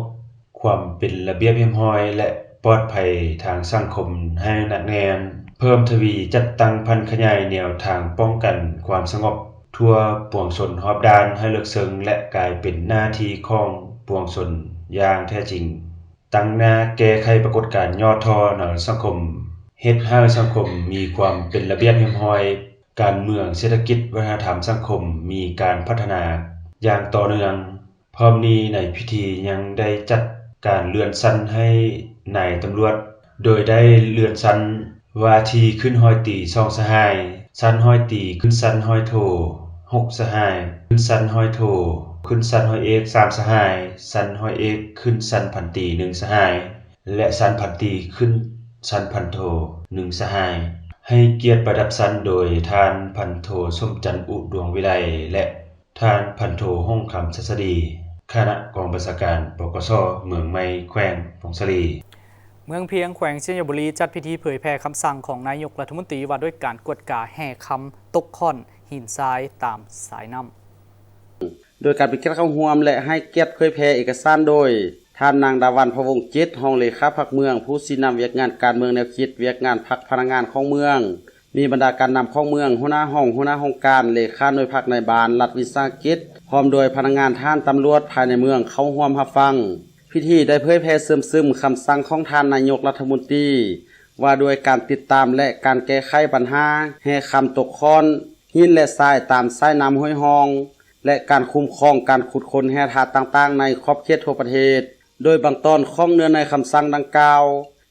ຄວາມເປັນລະບຽບຮຽບຮ້ອຍ ແລະ ປອດໄພທາງສັງຄົມໃຫ້ໜັກແໜ້ນ, ເພີ່ມທະວີຈັດຕັ້ງຜັນຂະຫຍາຍແນວທາງປ້ອງກັນຄວາມສະຫງົບທົ່ວປວງຊົນຮອບດ້ານໃຫ້ເລິກເຊິ່ງ ແລະ ກາຍເປັນໜ້າທີ່ຂອງປວງຊົນຢ່າງແທ້ຈິງ. ຕັ້ງໜ້າແກ້ໄຂປາກົດການຫຍໍ້ທໍ້ໃນສັງຄົມ, ເຮັດໃຫ້ສັງຄົມມີຄວາມເປັນລະບຽບຮຽບຮ້ອຍ, ການເມືອງ, ເສດຖະກິດ, ວັດທະນະທຳ, ສັງຄົມມີການພັດທະນາຢ່າງຕໍ່ເນື່ອງ. ພ້ອມນີ້ໃນພິທີຍັງໄດ້ຈັດການເລື່ອນຊັ້ນໃຫ້ນາຍຕຳຫຼວດ, ໂດຍໄດ້ເລື່ອນຊັ້ນ ວ່າທີ່ຂຶ້ນຮ້ອຍຕີສອງສະຫາຍ, ຊັ້ນຮ້ອຍຕີຂຶ້ນຊັ້ນຮ້ອຍໂທຫົກສະຫາຍ, ຂຶ້ນຊັ້ນຮ້ອຍໂທ, ຂຶ້ນຊັ້ນຮ້ອຍເອກສາມສະຫາຍ, ຊັ້ນຮ້ອຍເອກຂຶ້ນຊັ້ນພັນຕີໜຶ່ງສະຫາຍ, ແລະ ຊັ້ນພັນຕີຂຶ້ນຊັ້ນພັນໂທ ໜຶ່ງສະຫາຍ, ໃຫ້ກຽດປະດັບຊັ້ນໂດຍທ່ານພັນໂທ ສົມຈັນ ອຸດວງວິໄລ ແລະ ທ່ານພັນໂທ ຫົງຄຳ ສັດສະດີ, ຄະນະກອງບັນຊາການ ປກສ ເມືອງໃໝ່ ແຂວງຜົ້ງສາລີ. ເມືອງພຽງ ແຂວງໄຊຍະບູລີ ຈັດພິທີເຜີຍແຜ່ຄຳສັ່ງຂອງນາຍົກລັດຖະມົນຕີວ່າດ້ວຍການກວດກາແຮ່ຄຳຕົກຂ້ອນ, ຫີນຊາຍຕາມສາຍນ້ຳ. ໂດຍການເປັນກຽດເຂົ້າຮ່ວມ ແລະ ໃຫ້ກຽດເຜີຍແຜ່ເອກະສານໂດຍ ທ່ານນາງ ດາວັນ ພະວົງຈິດ ຮອງເລຂາພັກເມືອງ, ຜູ້ຊີ້ນຳວຽກງານການເມືອງແນວຄິດ, ວຽກງານພັກ, ພະນັກງານຂອງເມືອງ, ມີບັນດາການນຳຂອງເມືອງ, ຫົວໜ້າຫ້ອງ, ຫົວໜ້າຫ້ອງການ, ເລຂາໜ່ວຍພັກນາຍບ້ານ, ລັດວິສາຫະກິດ, ພ້ອມດ້ວຍພະນັກງານ, ທະຫານ, ຕຳຫຼວດພາຍໃນເມືອງເຂົ້າຮ່ວມຮັບຟັງ. ພິທີໄດ້ເຜີຍແຜ່ເຊື່ອມຊຶມຄຳສັ່ງຂອງທ່ານນາຍົກລັດຖະມົນຕີ ວ່າດ້ວຍການຕິດຕາມ ແລະ ການແກ້ໄຂບັນຫາແຮ່ຄຳຕົກຂ້ອນ, ຫີນ ແລະ ຊາຍຕາມສາຍນ້ຳຫ້ວຍຮ່ອງ ແລະ ການຄຸ້ມຄອງການຂຸດຄົ້ນແຮ່ທາດຕ່າງໆໃນຂອບເຂດທົ່ວປະເທດ. ໂດຍບາງຕອນຂອງເນື້ອໃນຄຳສັ່ງດັ່ງກ່າວ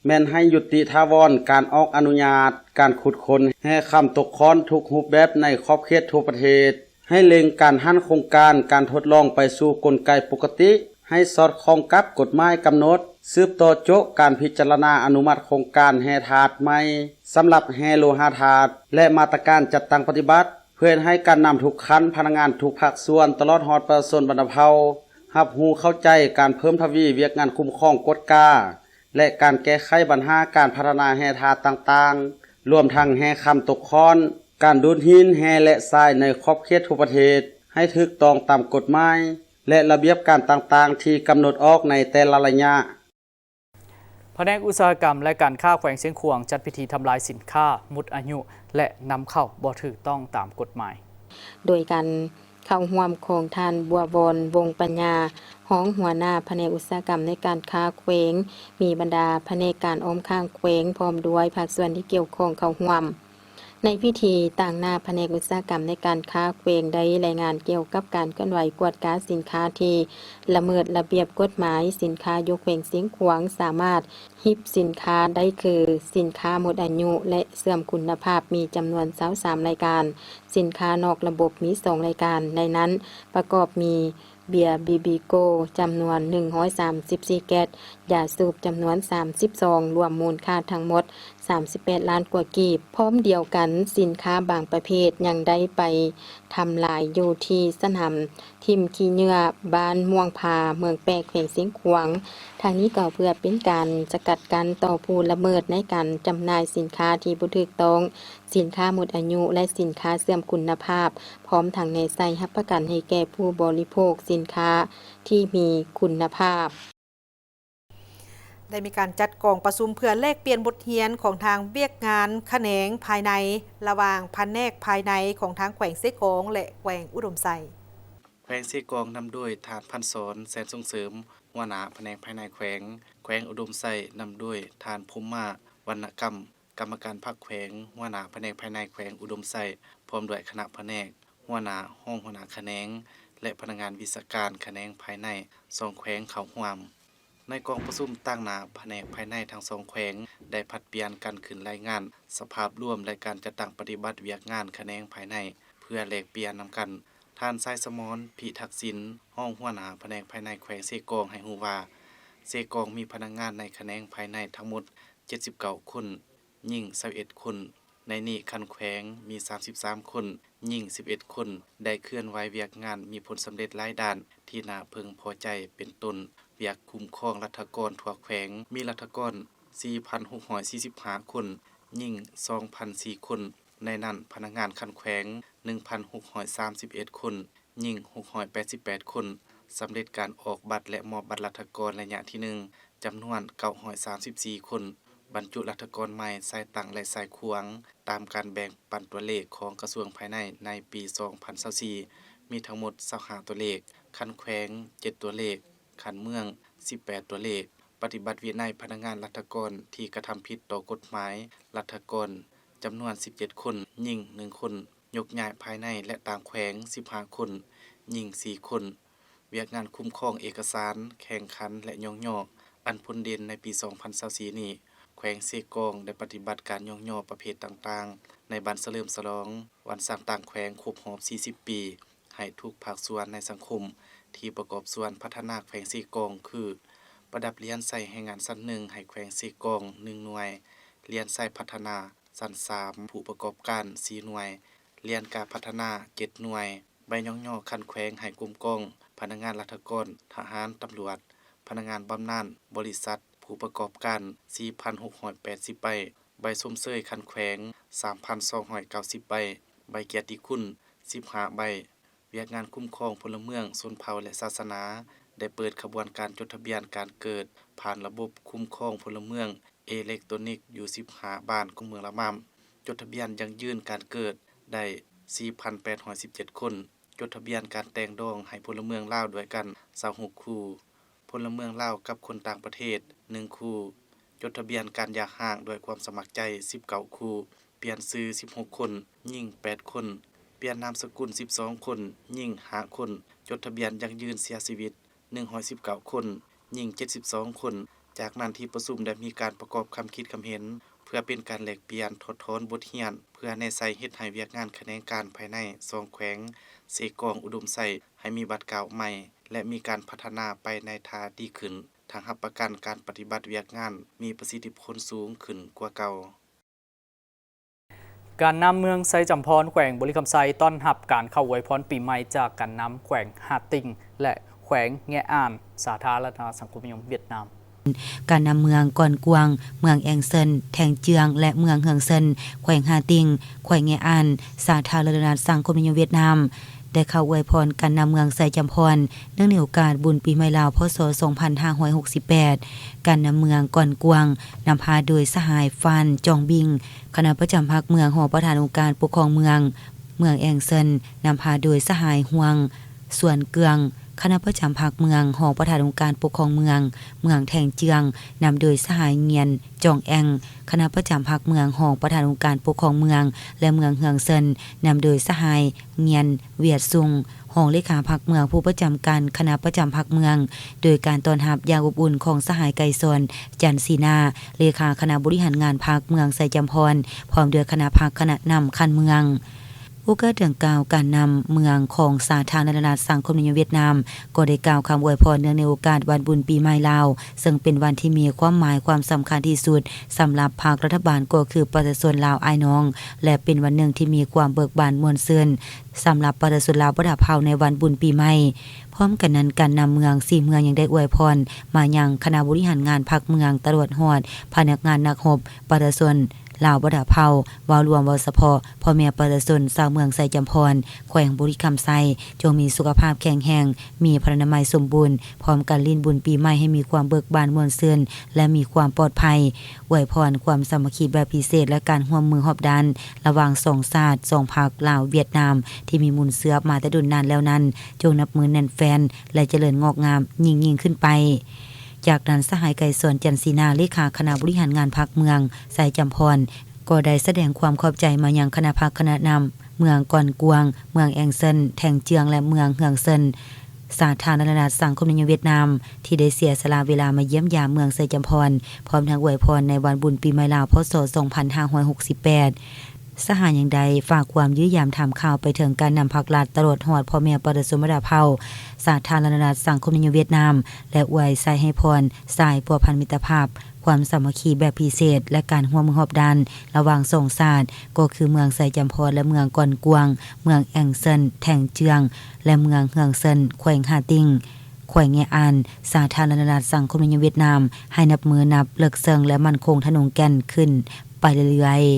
ແມ່ນໃຫ້ຍຸຕິຖາວອນການອອກອະນຸຍາດການຂຸດຄົ້ນແຮ່ຄຳຕົກຂ້ອນທຸກຮູບແບບໃນຂອບເຂດທົ່ວປະເທດ, ໃຫ້ເລັ່ງການຫັນໂຄງການການທົດລອງໄປສູ່ກົນໄກປົກກະຕິ ໃຫ້ສອດຄ່ອງກັບກົດໝາຍກຳນົດ, ສືບຕໍ່ໂຈະການພິຈາລະນາອະນຸມັດໂຄງການແຮ່ທາດໃໝ່ ສຳລັບແຮ່ໂລຫະທາດ ແລະ ມາດຕະການຈັດຕັ້ງປະຕິບັດ ເພື່ອເຮັດໃຫ້ການນຳທຸກຂັ້ນ, ພະນັກງານທຸກພາກສ່ວນ, ຕະຫຼອດຮອດປະຊາຊົນບັນດາເຜົ່າ ຮັບຮູ້ເຂົ້າໃຈການເພີ່ມທະວີວຽກງານຄຸ້ມຄອງ, ກວດກາ ແລະ ການແກ້ໄຂບັນຫາການພັດທະນາແຮ່ທາດຕ່າງໆ, ລວມທັງແຮ່ຄຳຕົກຂ້ອນ, ການດູດຫີນ, ແຮ່ ແລະ ຊາຍໃນຂອບເຂດທົ່ວປະເທດ ໃຫ້ຖືກຕ້ອງຕາມກົດໝາຍ ແລະ ລະບຽບການຕ່າງໆທີ່ກຳນົດອອກໃນແຕ່ລະໄລຍະ. ພະແນກອຸດສາຫະກຳ ແລະ ການຄ້າແຂວງຊຽງຂວາງ ຈັດພິທີທຳລາຍສິນຄ້າໝົດອາຍຸ ແລະ ນຳເຂົ້າບໍ່ຖືກຕ້ອງຕາມກົດໝາຍ. ໂດຍການເຂົ້າຮ່ວມຂອງທ່ານ ບົວວອນ ວົງປັນຍາ ຮອງຫົວໜ້າພະແນກອຸດສາຫະກຳ ແລະ ການຄ້າແຂວງ, ມີບັນດາພະແນກການອ້ອມຂ້າງແຂວງ ພ້ອມດ້ວຍພາກສ່ວນທີ່ກ່ຽວຂ້ອງເຂົ້າຮ່ວມ. ໃນພິທີ, ຕາງໜ້າພະແນກອຸດສາຫະກຳ ແລະ ການຄ້າແຂວງ ໄດ້ລາຍງານກ່ຽວກັບການເຄື່ອນໄຫວກວດກາສິນຄ້າທີ່ລະເມີດລະບຽບກົດໝາຍ. ສິນຄ້າຢູ່ແຂວງຊຽງຂວາງສາມາດຮິບສິນຄ້າໄດ້ຄື ສິນຄ້າໝົດອາຍຸ ແລະ ເສື່ອມຄຸນນະພາບ ມີຈຳນວນຊາວສາມລາຍການ, ສິນຄ້ານອກລະບົບມີສອງລາຍການ, ໃນນັ້ນປະກອບມີ ເບຍບີບີໂກ້ ຈຳນວນໜຶ່ງຮ້ອຍສາມສິບສີ່ແກັດ, ຢາສູບຈຳນວນສາມສິບສອງ, ລວມມູນຄ່າທັງໝົດສາມສິບແປດລ້ານກວ່າກີບ. ພ້ອມດຽວກັນ, ສິນຄ້າບາງປະເພດຍັງໄດ້ໄປທຳລາຍຢູ່ທີ່ສະໜາມຖິ້ມຂີ້ເຫຍື້ອ ບ້ານມ່ວງພາ ເມືອງແປກ ແຂວງຊຽງຂວາງ. ທາງນີ້ກໍເພື່ອເປັນການສະກັດກັ້ນຕໍ່ຜູ້ລະເມີດໃນການຈຳໜ່າຍສິນຄ້າທີ່ບໍ່ຖືກຕ້ອງ, ສິນຄ້າໝົດອາຍຸ ແລະ ສິນຄ້າເສື່ອມຄຸນນະພາບ, ພ້ອມທັງແນໃສ່ຮັບປະກັນໃຫ້ແກ່ຜູ້ບໍລິໂພກສິນຄ້າທີ່ມີຄຸນນະພາບ. ໄດ້ມີການຈັດກອງປະຊຸມເພື່ອແລກປ່ຽນບົດຮຽນຂອງທາງວຽກງານຂະແໜງພາຍໃນ ລະຫວ່າງພະແນກພາຍໃນຂອງທາງແຂວງເຊກອງ ແລະ ແຂວງອຸດົມໄຊ. ແຂວງເຊກອງນຳໂດຍທ່ານ ພັນສອນ ແສນສົ່ງເສີມ ຫົວໜ້າພະແນກພາຍໃນແຂວງ, ແຂວງອຸດົມໄຊນຳໂດຍທ່ານ ພົມມາ ວັນນະກຳ ກຳມະການພັກແຂວງ, ຫົວໜ້າພະແນກພາຍໃນແຂວງອຸດົມໄຊ ພ້ອມດ້ວຍຄະນະພະແນກ, ຫົວໜ້າ, ຮອງຫົວໜ້າຂະແໜງ ແລະ ພະນັກງານວິຊາການຂະແໜງພາຍໃນສອງແຂວງເຂົ້າຮ່ວມ. ໃນກອງປະຊຸມ, ຕາງໜ້າພະແນກພາຍໃນທັງສອງແຂວງໄດ້ຜັດປ່ຽນກັນຂຶ້ນລາຍງານສະພາບລວມ ແລະ ການຈັດຕັ້ງປະຕິບັດວຽກງານຂະແໜງພາຍໃນ ເພື່ອແລກປ່ຽນນຳກັນ. ທ່ານ ຊາຍສະໝອນ ພິທັກສິນ ຮອງຫົວໜ້າພະແນກພາຍໃນແຂວງເຊກອງ ໃຫ້ຮູ້ວ່າ, ເຊກອງມີພະນັກງານໃນຂະແໜງພາຍໃນທັງໝົດເຈັດສິບເກົ້າຄົນ, ຍິງຊາວເອັດຄົນ, ໃນນີ້ຄັນແຂວງມີສາມສິບສາມຄົນ, ຍິງສິບເອັດຄົນ, ໄດ້ເຄື່ອນໄຫວວຽກງານມີຜົນສຳເລັດຫຼາຍດ້ານທີ່ໜ້າເພິ່ງພໍໃຈ ເປັນຕົ້ນ ວຽກຄຸ້ມຄອງລັດຖະກອນທົ່ວແຂວງ ມີລັດຖະກອນສີ່ພັນຫົກຮ້ອຍສີ່ສິບຫ້າຄົນ, ຍິງສອງພັນສີ່ຄົນ, ໃນນັ້ນພະນັກງານຂັ້ນແຂວງໜຶ່ງພັນຫົກຮ້ອຍສາມສິບເອັດຄົນ, ຍິງຫົກຮ້ອຍແປດສິບແປດຄົນ, ສຳເລັດການອອກບັດ ແລະ ມອບບັດລັດຖະກອນໄລຍະທີໜຶ່ງ ຈຳນວນເກົ້າຮ້ອຍສາມສິບສີ່ຄົນ, ບັນຈຸລັດຖະກອນໃໝ່ສາຍຕັ້ງ ແລະ ສາຍຂວາງ ຕາມການແບ່ງປັນຕົວເລກຂອງກະຊວງພາຍໃນ ໃນປີສອງພັນຊາວສີ່ ມີທັງໝົດຊາວຫ້າຕົວເລກ, ຂັ້ນແຂວງເຈັດຕົວເລກ, ຂັ້ນເມືອງສິບແປດຕົວເລກ. ປະຕິບັດວິໄນພະນັກງານລັດຖະກອນທີ່ກະທຳຜິດຕໍ່ກົດໝາຍລັດຖະກອນ ຈຳນວນສິບເຈັດຄົນ, ຍິງໜຶ່ງຄົນ, ຍົກຍ້າຍພາຍໃນ ແລະ ຕ່າງແຂວງສິບຫ້າຄົນ, ຍິງສີ່ຄົນ. ວຽກງານຄຸ້ມຄອງເອກະສານ, ແຂ່ງຂັນ ແລະ ຍ້ອງຍໍ ອັນພົ້ນເດັ່ນໃນປີສອງພັນຊາວສີ່ນີ້, ແຂວງເຊກອງໄດ້ປະຕິບັດການຍ້ອງຍໍປະເພດຕ່າງໆ ໃນວັນສະເຫຼີມສະຫຼອງວັນສ້າງຕັ້ງແຂວງຄົບຮອບສີ່ສິບປີ ໃຫ້ທຸກພາກສ່ວນໃນສັງຄົມທີ່ປະກອບສ່ວນພັດທະນາແຂວງເຊກອງ ຄື ປ ະດັບຫຼຽນໃສ່ແຮງງານຊັ້ນໜຶ່ງໃຫ້ແຂວງເຊກອງ ໜຶ່ງໜ່ວຍ, ຫຼຽນໃສ່ພັດທະນາຊັ້ນສາມຜູ້ປະກອບການ ສີ່ໜ່ວຍ, ຫຼຽນກາພັດທະນາ ເຈັດໜ່ວຍ, ໃບຍ້ອງຍໍຂັ້ນແຂວງໃຫ້ກົມກອງພະນັກງານລັດຖະກອນ, ທະຫານ, ຕຳຫຼວດ, ພະນັກງານບຳນານ, ບໍລິສັດ, ຜູ້ປະກອບການ ສີ່ພັນຫົກຮ້ອຍແປດສິບໃບ, ໃບຊົມເຊີຍຂັ້ນແຂວງ ສາມພັນສອງຮ້ອຍເກົ້າສິບໃບ, ໃບກຽດຕິຄຸນ ສິບຫ້າໃບ. ວຽກງານຄຸ້ມຄອງພົນລະເມືອງ, ຊົນເຜົ່າ ແລະ ສາສະໜາ ໄດ້ເປີດຂະບວນການຈົດທະບຽນການເກີດຜ່ານລະບົບຄຸ້ມຄອງພົນລະເມືອງເອເລັກໂຕນິກຢູ່ສິບຫ້າບ້ານຂອງເມືອງລະມາມ. ຈົດທະບຽນຢັ້ງຢືນການເກີດໄດ້ສີ່ພັນແປດຮ້ອຍສິບເຈັດຄົນ, ຈົດທະບຽນການແຕ່ງດອງໃຫ້ພົນລະເມືອງລາວດ້ວຍກັນຊາວຫົກຄູ່, ພົນລະເມືອງລາວກັບຄົນຕ່າງປະເທດໜຶ່ງຄູ່, ຈົດທະບຽນການຢ່າຮ້າງດ້ວຍຄວາມສະໝັກໃຈສິບເກົ້າຄູ່, ປ່ຽນຊື່ສິບຫົກຄົນ, ຍິງແປດຄົນ, ປ່ຽນນາມສະກຸນສິບສອງຄົນ, ຍິງຫ້າຄົນ, ຈົດທະບຽນຢັ້ງຢືນເສຍຊີວິດໜຶ່ງຮ້ອຍສິບເກົ້າຄົນ, ຍິງເຈັດສິບສອງຄົນ. ຈາກນັ້ນທີ່ປະຊຸມໄດ້ມີການປະກອບຄຳຄິດຄຳເຫັນ ເພື່ອເປັນການແລກປ່ຽນຖອດຖອນບົດຮຽນ ເພື່ອແນໃສ່ເຮັດໃຫ້ວຽກງານຂະແໜງການພາຍໃນສອງແຂວງເຊກອງ ອຸດົມໄຊ ໃຫ້ມີບາດກ້າວໃໝ່ ແລະ ມີການພັດທະນາໄປໃນທ່າດີຂຶ້ນ, ທັງຮັບປະກັນການປະຕິບັດວຽກງານມີປະສິດທິຜົນສູງຂຶ້ນກວ່າເກົ່າ. ການນຳເມືອງໄຊຈຳພອນ ແຂວງບໍລິຄຳໄຊ ຕ້ອນຮັບການເຂົ້າອວຍພອນປີໃໝ່ຈາກການນຳແຂວງຮ່າຕິງ ແລະ ແຂວງແງະອ່ານ ສາທາລະນະລັດສັງຄົມນິຍົມຫວຽດນາມ. ການນຳເມືອງກອນກວາງ, ເມືອງແອງເຊິນ, ແທງເຈືອງ ແລະ ເມືອງເຮືອງເຊິນ ແຂວງຮ່າຕິງ, ແຂວງແງະອ່ານ ສາທາລະນະລັດສັງຄົມນິຍົມຫວຽດນາມ ໄດ້ເຂົ້າອວຍພອນການນຳເມືອງໄຊຈຳພອນ ເນື່ອງໃນໂອກາດບຸນປີໃໝ່ລາວ ພ.ສ. ສອງພັນຫ້າຮ້ອຍຫົກສິບແປດ. ການນຳເມືອງກອນກວາງ ນຳພາໂດຍສະຫາຍ ຟານ ຈອງບິງ ຄະນະປະຈຳພັກເມືອງ, ຮອງປະທານອົງການປົກຄອງເມືອງ, ເມືອງແອງເຊິນ ນຳພາໂດຍສະຫາຍ ຮ່ວງ ສວນເກືອງ ຄະນະປະຈຳພັກເມືອງ, ຮອງປະທານອົງການປົກຄອງເມືອງ, ເມືອງແທງເຈືອງ ນຳໂດຍສະຫາຍ ງຽນ ຈອງແອງ ຄະນະປະຈຳພັກເມືອງ, ຮອງປະທານອົງການປົກຄອງເມືອງ ແລະ ເມືອງເຮືອງເຊິນ ນຳໂດຍສະຫາຍ ງຽນ ວຽດຊຸງ ຮອງເລຂາພັກເມືອງ ຜູ້ປະຈຳການຄະນະປະຈຳພັກເມືອງ ໂດຍການຕ້ອນຮັບຢ່າງອົບອຸ່ນຂອງສະຫາຍ ໄກສອນ ຈັນສີນາ ເລຂາຄະນະບໍລິຫານງານພັກເມືອງໄຊຈຳພອນ ພ້ອມດ້ວຍຄະນະພັກຄະນະນຳຂັ້ນເມືອງ. ໂອກາດດັ່ງກ່າວ, ການນຳເມືອງຂອງສາທາລະນະລັດສັງຄົມນິຍົມຫວຽດນາມ ກໍໄດ້ກ່າວຄຳອວຍພອນເນື່ອງໃນໂອກາດວັນບຸນປີໃໝ່ລາວ, ເຊິ່ງເປັນວັນທີ່ມີຄວາມໝາຍຄວາມສຳຄັນທີ່ສຸດສຳລັບພັກລັດຖະບານ ກໍຄືປະຊາຊົນລາວອ້າຍນ້ອງ ແລະ ເປັນວັນໜຶ່ງທີ່ມີຄວາມເບີກບານມ່ວນຊື່ນ ສຳລັບປະຊາຊົນລາວບັນດາເຜົ່າໃນວັນບຸນປີໃໝ່. ພ້ອມກັນນັ້ນ, ການນຳເມືອງສີ່ເມືອງຍັງໄດ້ອວຍພອນມາຍັງຄະນະບໍລິຫານງານພັກເມືອງ ຕະຫຼອດຮອດພະນັກງານນັກຮົບ, ປະຊາຊົນລາວບັນດາເຜົ່າ, ເວົ້າລວມ, ເວົ້າສະເພາະ, ພໍ່ແມ່ປະຊາຊົນຊາວເມືອງໄຊຈຳພອນ ແຂວງບໍລິຄຳໄຊ ຈົ່ງມີສຸຂະພາບແຂງແຮງ, ມີພະລານາໄມສົມບູນ, ພ້ອມກັນຫຼິ້ນບຸນປີໃໝ່ໃຫ້ມີຄວາມເບີກບານມ່ວນຊື່ນ ແລະ ມີຄວາມປອດໄພ, ອວຍພອນຄວາມສາມັກຄີແບບພິເສດ ແລະ ການຮ່ວມມືຮອບດ້ານ ລະຫວ່າງສອງຊາດ, ສອງພັກ ລາວ-ຫວຽດນາມ ທີ່ມີມູນເຊື້ອມາແຕ່ດົນນານແລ້ວນັ້ນ ຈົ່ງນັບມື້ແໜ້ນແຟ້ນ ແລະ ຈະເລີນງອກງາມຍິ່ງໆຂຶ້ນໄປ. ຈາກນັ້ນ, ສະຫາຍ ໄກສອນ ຈັນສີນາ ເລຂາຄະນະບໍລິຫານງານພັກເມືອງໄຊຈຳພອນ ກໍໄດ້ສະແດງຄວາມຂອບໃຈມາຍັງຄະນະພັກຄະນະນຳເມືອງກອນກວາງ, ເມືອງແອງເຊິນ, ແທງເຈືອງ ແລະ ເມືອງເຮືອງເຊິນ ສາທາລະນະລັດສັງຄົມນິຍົມຫວຽດນາມ ທີ່ໄດ້ເສຍສະຫຼະເວລາມາຢ້ຽມຢາມເມືອງໄຊຈຳພອນ ພ້ອມທັງອວຍພອນໃນວັນບຸນປີໃໝ່ລາວ ພ.ສ. ສອງພັນຫ້າຮ້ອຍຫົກສິບແປດ. ສະຫາຍຍັງໄດ້ຝາກຄວາມຢ້ຽມຢາມຖາມຂ່າວໄປເຖິງການນຳພັກລັດ ຕະຫຼອດຮອດພໍ່ແມ່ປະຊາຊົນບັນດາເຜົ່າ ສາທາລະນະລັດສັງຄົມນິຍົມຫວຽດນາມ ແລະ ອວຍໄຊໃຫ້ພອນສາຍພົວພັນມິດຕະພາບ, ຄວາມສາມັກຄີແບບພິເສດ ແລະ ການຮ່ວມມືຮອບດ້ານລະຫວ່າງສອງຊາດ ກໍຄືເມືອງໄຊຈຳພອນ ແລະ ເມືອງກອນກວາງ, ເມືອງແອງເຊິນ, ແທງເຈືອງ ແລະ ເມືອງເຮືອງເຊິນ, ແຂວງຮ່າຕິງ, ແຂວງແງະອ່ານ, ສາທາລະນະລັດສັງຄົມນິຍົມຫວຽດນາມ ໃຫ້ນັບມື້ນັບເລິກເຊິ່ງ ແລະ ໝັ້ນຄົງທະນົງແກ່ນຂຶ້ນໄປເລື້ອຍໆ.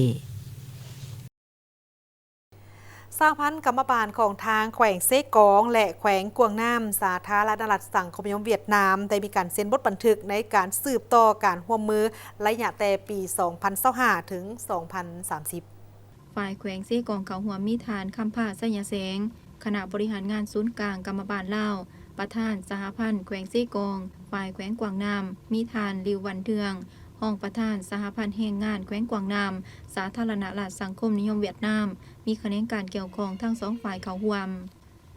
ສະຫະພັນກຳມະບານຂອງທາງແຂວງເຊກອງ ແລະ ແຂວງກວາງນາມ ສາທາລະນະລັດສັງຄົມນິຍົມຫວຽດນາມ ໄດ້ມີການເຊັນບົດບັນທຶກໃນການສືບຕໍ່ການຮ່ວມມືໄລຍະແຕ່ປີສອງພັນຊາວຫ້າ ເຖິງ ສອງພັນສາມສິບ. ຝ່າຍແຂວງເຊກອງເຂົ້າຮ່ວມມີທ່ານ ຄຳພາ ໄຊຍະແສງ ຄະນະບໍລິຫານງານສູນກາງກຳມະບານລາວ, ປະທານສະຫະພັນແຂວງເຊກອງ, ຝ່າຍແຂວງກວາງນາມ ມີທ່ານ ລິວ ວັນເທືອງ ຮອງປະທານສະຫະພັນແຮງງານແຂວງກວາງນາມ ສາທາລະນະລັດສັງຄົມນິຍົມຫວຽດນາມ, ມີຂະແໜງການກ່ຽວຂ້ອງທັງສອງຝ່າຍເຂົ້າຮ່ວມ.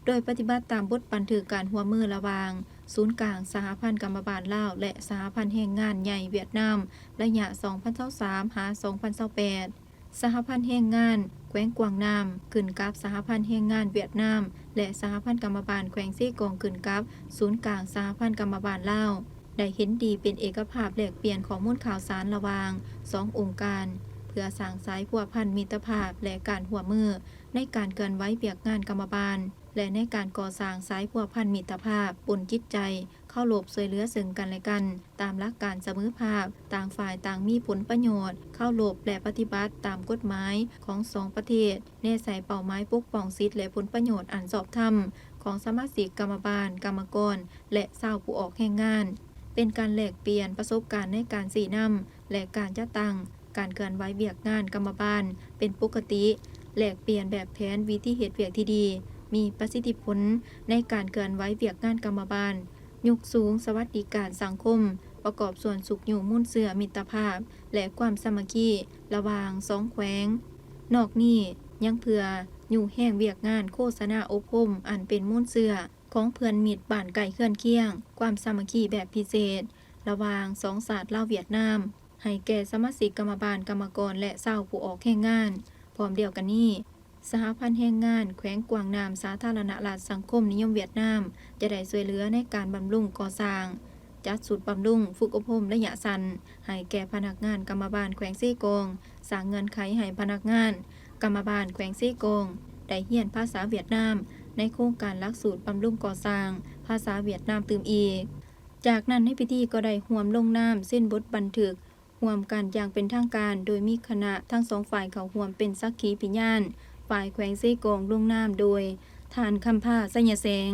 ໂດຍປະຕິບັດຕາມບົດບັນທຶກການຮ່ວມມືລະຫວ່າງສູນກາງສະຫະພັນກຳມະບານລາວ ແລະ ສະຫະພັນແຮງງານໃຫຍ່ຫວຽດນາມ ໄລຍະສອງພັນຊາວສາມ ຫາ ສອງພັນຊາວແປດ. ສະຫະພັນແຮງງານແຂວງກວາງນາມ ຂຶ້ນກັບສະຫະພັນແຮງງານຫວຽດນາມ ແລະ ສະຫະພັນກຳມະບານແຂວງເຊກອງ ຂຶ້ນກັບສູນກາງສະຫະພັນກຳມະບານລາວ. ໃນ ແລະ ເຫັນດີເປັນເອກະພາບແລກປ່ຽນຂໍ້ມູນຂ່າວສານລະຫວ່າງສອງອົງການ ເພື່ອສ້າງສາຍພົວພັນມິດຕະພາບ ແລະ ການຮ່ວມມືໃນການເຄື່ອນໄຫວວຽກງານກຳມະບານ ແລະ ໃນການກໍ່ສ້າງສາຍພົວພັນມິດຕະພາບບົນຈິດໃຈເຄົາລົບຊ່ວຍເຫຼືອເຊິ່ງກັນແລະກັນ ຕາມຫຼັກການສະເໝີພາບ, ຕ່າງຝ່າຍຕ່າງມີຜົນປະໂຫຍດ, ເຄົາລົບ ແລະ ປະຕິບັດຕາມກົດໝາຍຂອງສອງປະເທດ, ແນໃສ່ເປົ້າໝາຍປົກປ້ອງສິດ ແລະ ຜົນປະໂຫຍດອັນຊອບທຳຂອງສະມາຊິກກຳມະບານ, ກຳມະກອນ ແລະ ຊາວຜູ້ອອກແຮງງານ, ເປັນການແລກປ່ຽນປະສົບການໃນການຊີ້ນຳ ແລະ ການຈັດຕັ້ງການເຄື່ອນໄຫວວຽກງານກຳມະບານເປັນປົກກະຕິ, ແລກປ່ຽນແບບແຜນວິທີເຮັດວຽກທີ່ດີ, ມີປະສິດທິຜົນໃນການເຄື່ອນໄຫວວຽກງານກຳມະບານ, ຍົກສູງສະຫວັດດີການສັງຄົມ, ປະກອບສ່ວນຊຸກຍູ້ມູນເຊື້ອມິດຕະພາບ ແລະ ຄວາມສາມັກຄີລະຫວ່າງສອງແຂວງ. ນອກນີ້ຍັງເພື່ອຍູ້ແຮງວຽກງານໂຄສະນາອົບຮົມອັນເປັນມູນເຊື້ອ ຂອງເພື່ອນມິດບ້ານໃກ້ເຮືອນຄຽງ, ຄວາມສາມັກຄີແບບພິເສດລະຫວ່າງສອງຊາດລາວຫວຽດນາມ ໃຫ້ແກ່ສະມາຊິກກຳມະບານ, ກຳມະກອນ ແລະ ຊາວຜູ້ອອກແຮງງານ. ພ້ອມດຽວກັນນີ້, ສະຫະພັນແຮງງານແຂວງກວາງນາມ ສາທາລະນະລັດສັງຄົມນິຍົມຫວຽດນາມ ຈະໄດ້ຊ່ວຍເຫຼືອໃນການບຳລຸງກໍ່ສ້າງ, ຈັດຊຸດບຳລຸງ, ຝຶກອົບຮົມໄລຍະສັ້ນ ໃຫ້ແກ່ພະນັກງານກຳມະບານແຂວງເຊກອງ, ສ້າງເງື່ອນໄຂໃຫ້ພະນັກງານກຳມະບານແຂວງເຊກອງໄດ້ຮຽນພາສາຫວຽດນາມ ໃນໂຄງການຫຼັກສູດບຳລຸງກໍ່ສ້າງພາສາຫວຽດນາມຕື່ມອີກ. ຈາກນັ້ນໃນພິທີກໍໄດ້ຮ່ວມລົງນາມເຊັນບົດບັນທຶກຮ່ວມກັນຢ່າງເປັນທາງການ, ໂດຍມີຄະນະທັງສອງຝ່າຍເຂົ້າຮ່ວມເປັນສັກຂີພິຍານ. ຝ່າຍແຂວງເຊກອງລົງນາມໂດຍທ່ານ ຄຳພາ ໄຊຍະແສງ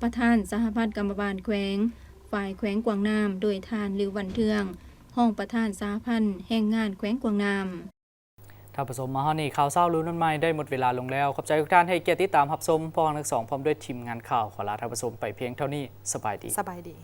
ປະທານສະຫະພັນກຳມະບານແຂວງ, ຝ່າຍແຂວງກວາງນາມໂດຍທ່ານ ລິວ ວັນເທືອງ ຮອງປະທານສະຫະພັນແຮງງານແຂວງກວາງນາມ. ທ່ານຜູ້ຊົມ, ມາຮອດນີ້ ຂ່າວເຊົ້າລຸ້ນນຳໃໝ່ໄດ້ໝົດເວລາລົງແລ້ວ. ຂອບໃຈທຸກທ່ານທີ່ໃຫ້ກຽດຕິດຕາມຮັບຊົມ. ພວກເຮົາທັງສອງ ພ້ອມດ້ວຍທີມງານຂ່າວ ຂໍລາທ່ານຜູ້ຊົມໄປພຽງເທົ່ານີ້. ສະບາຍດີ. ສະບາຍດີ.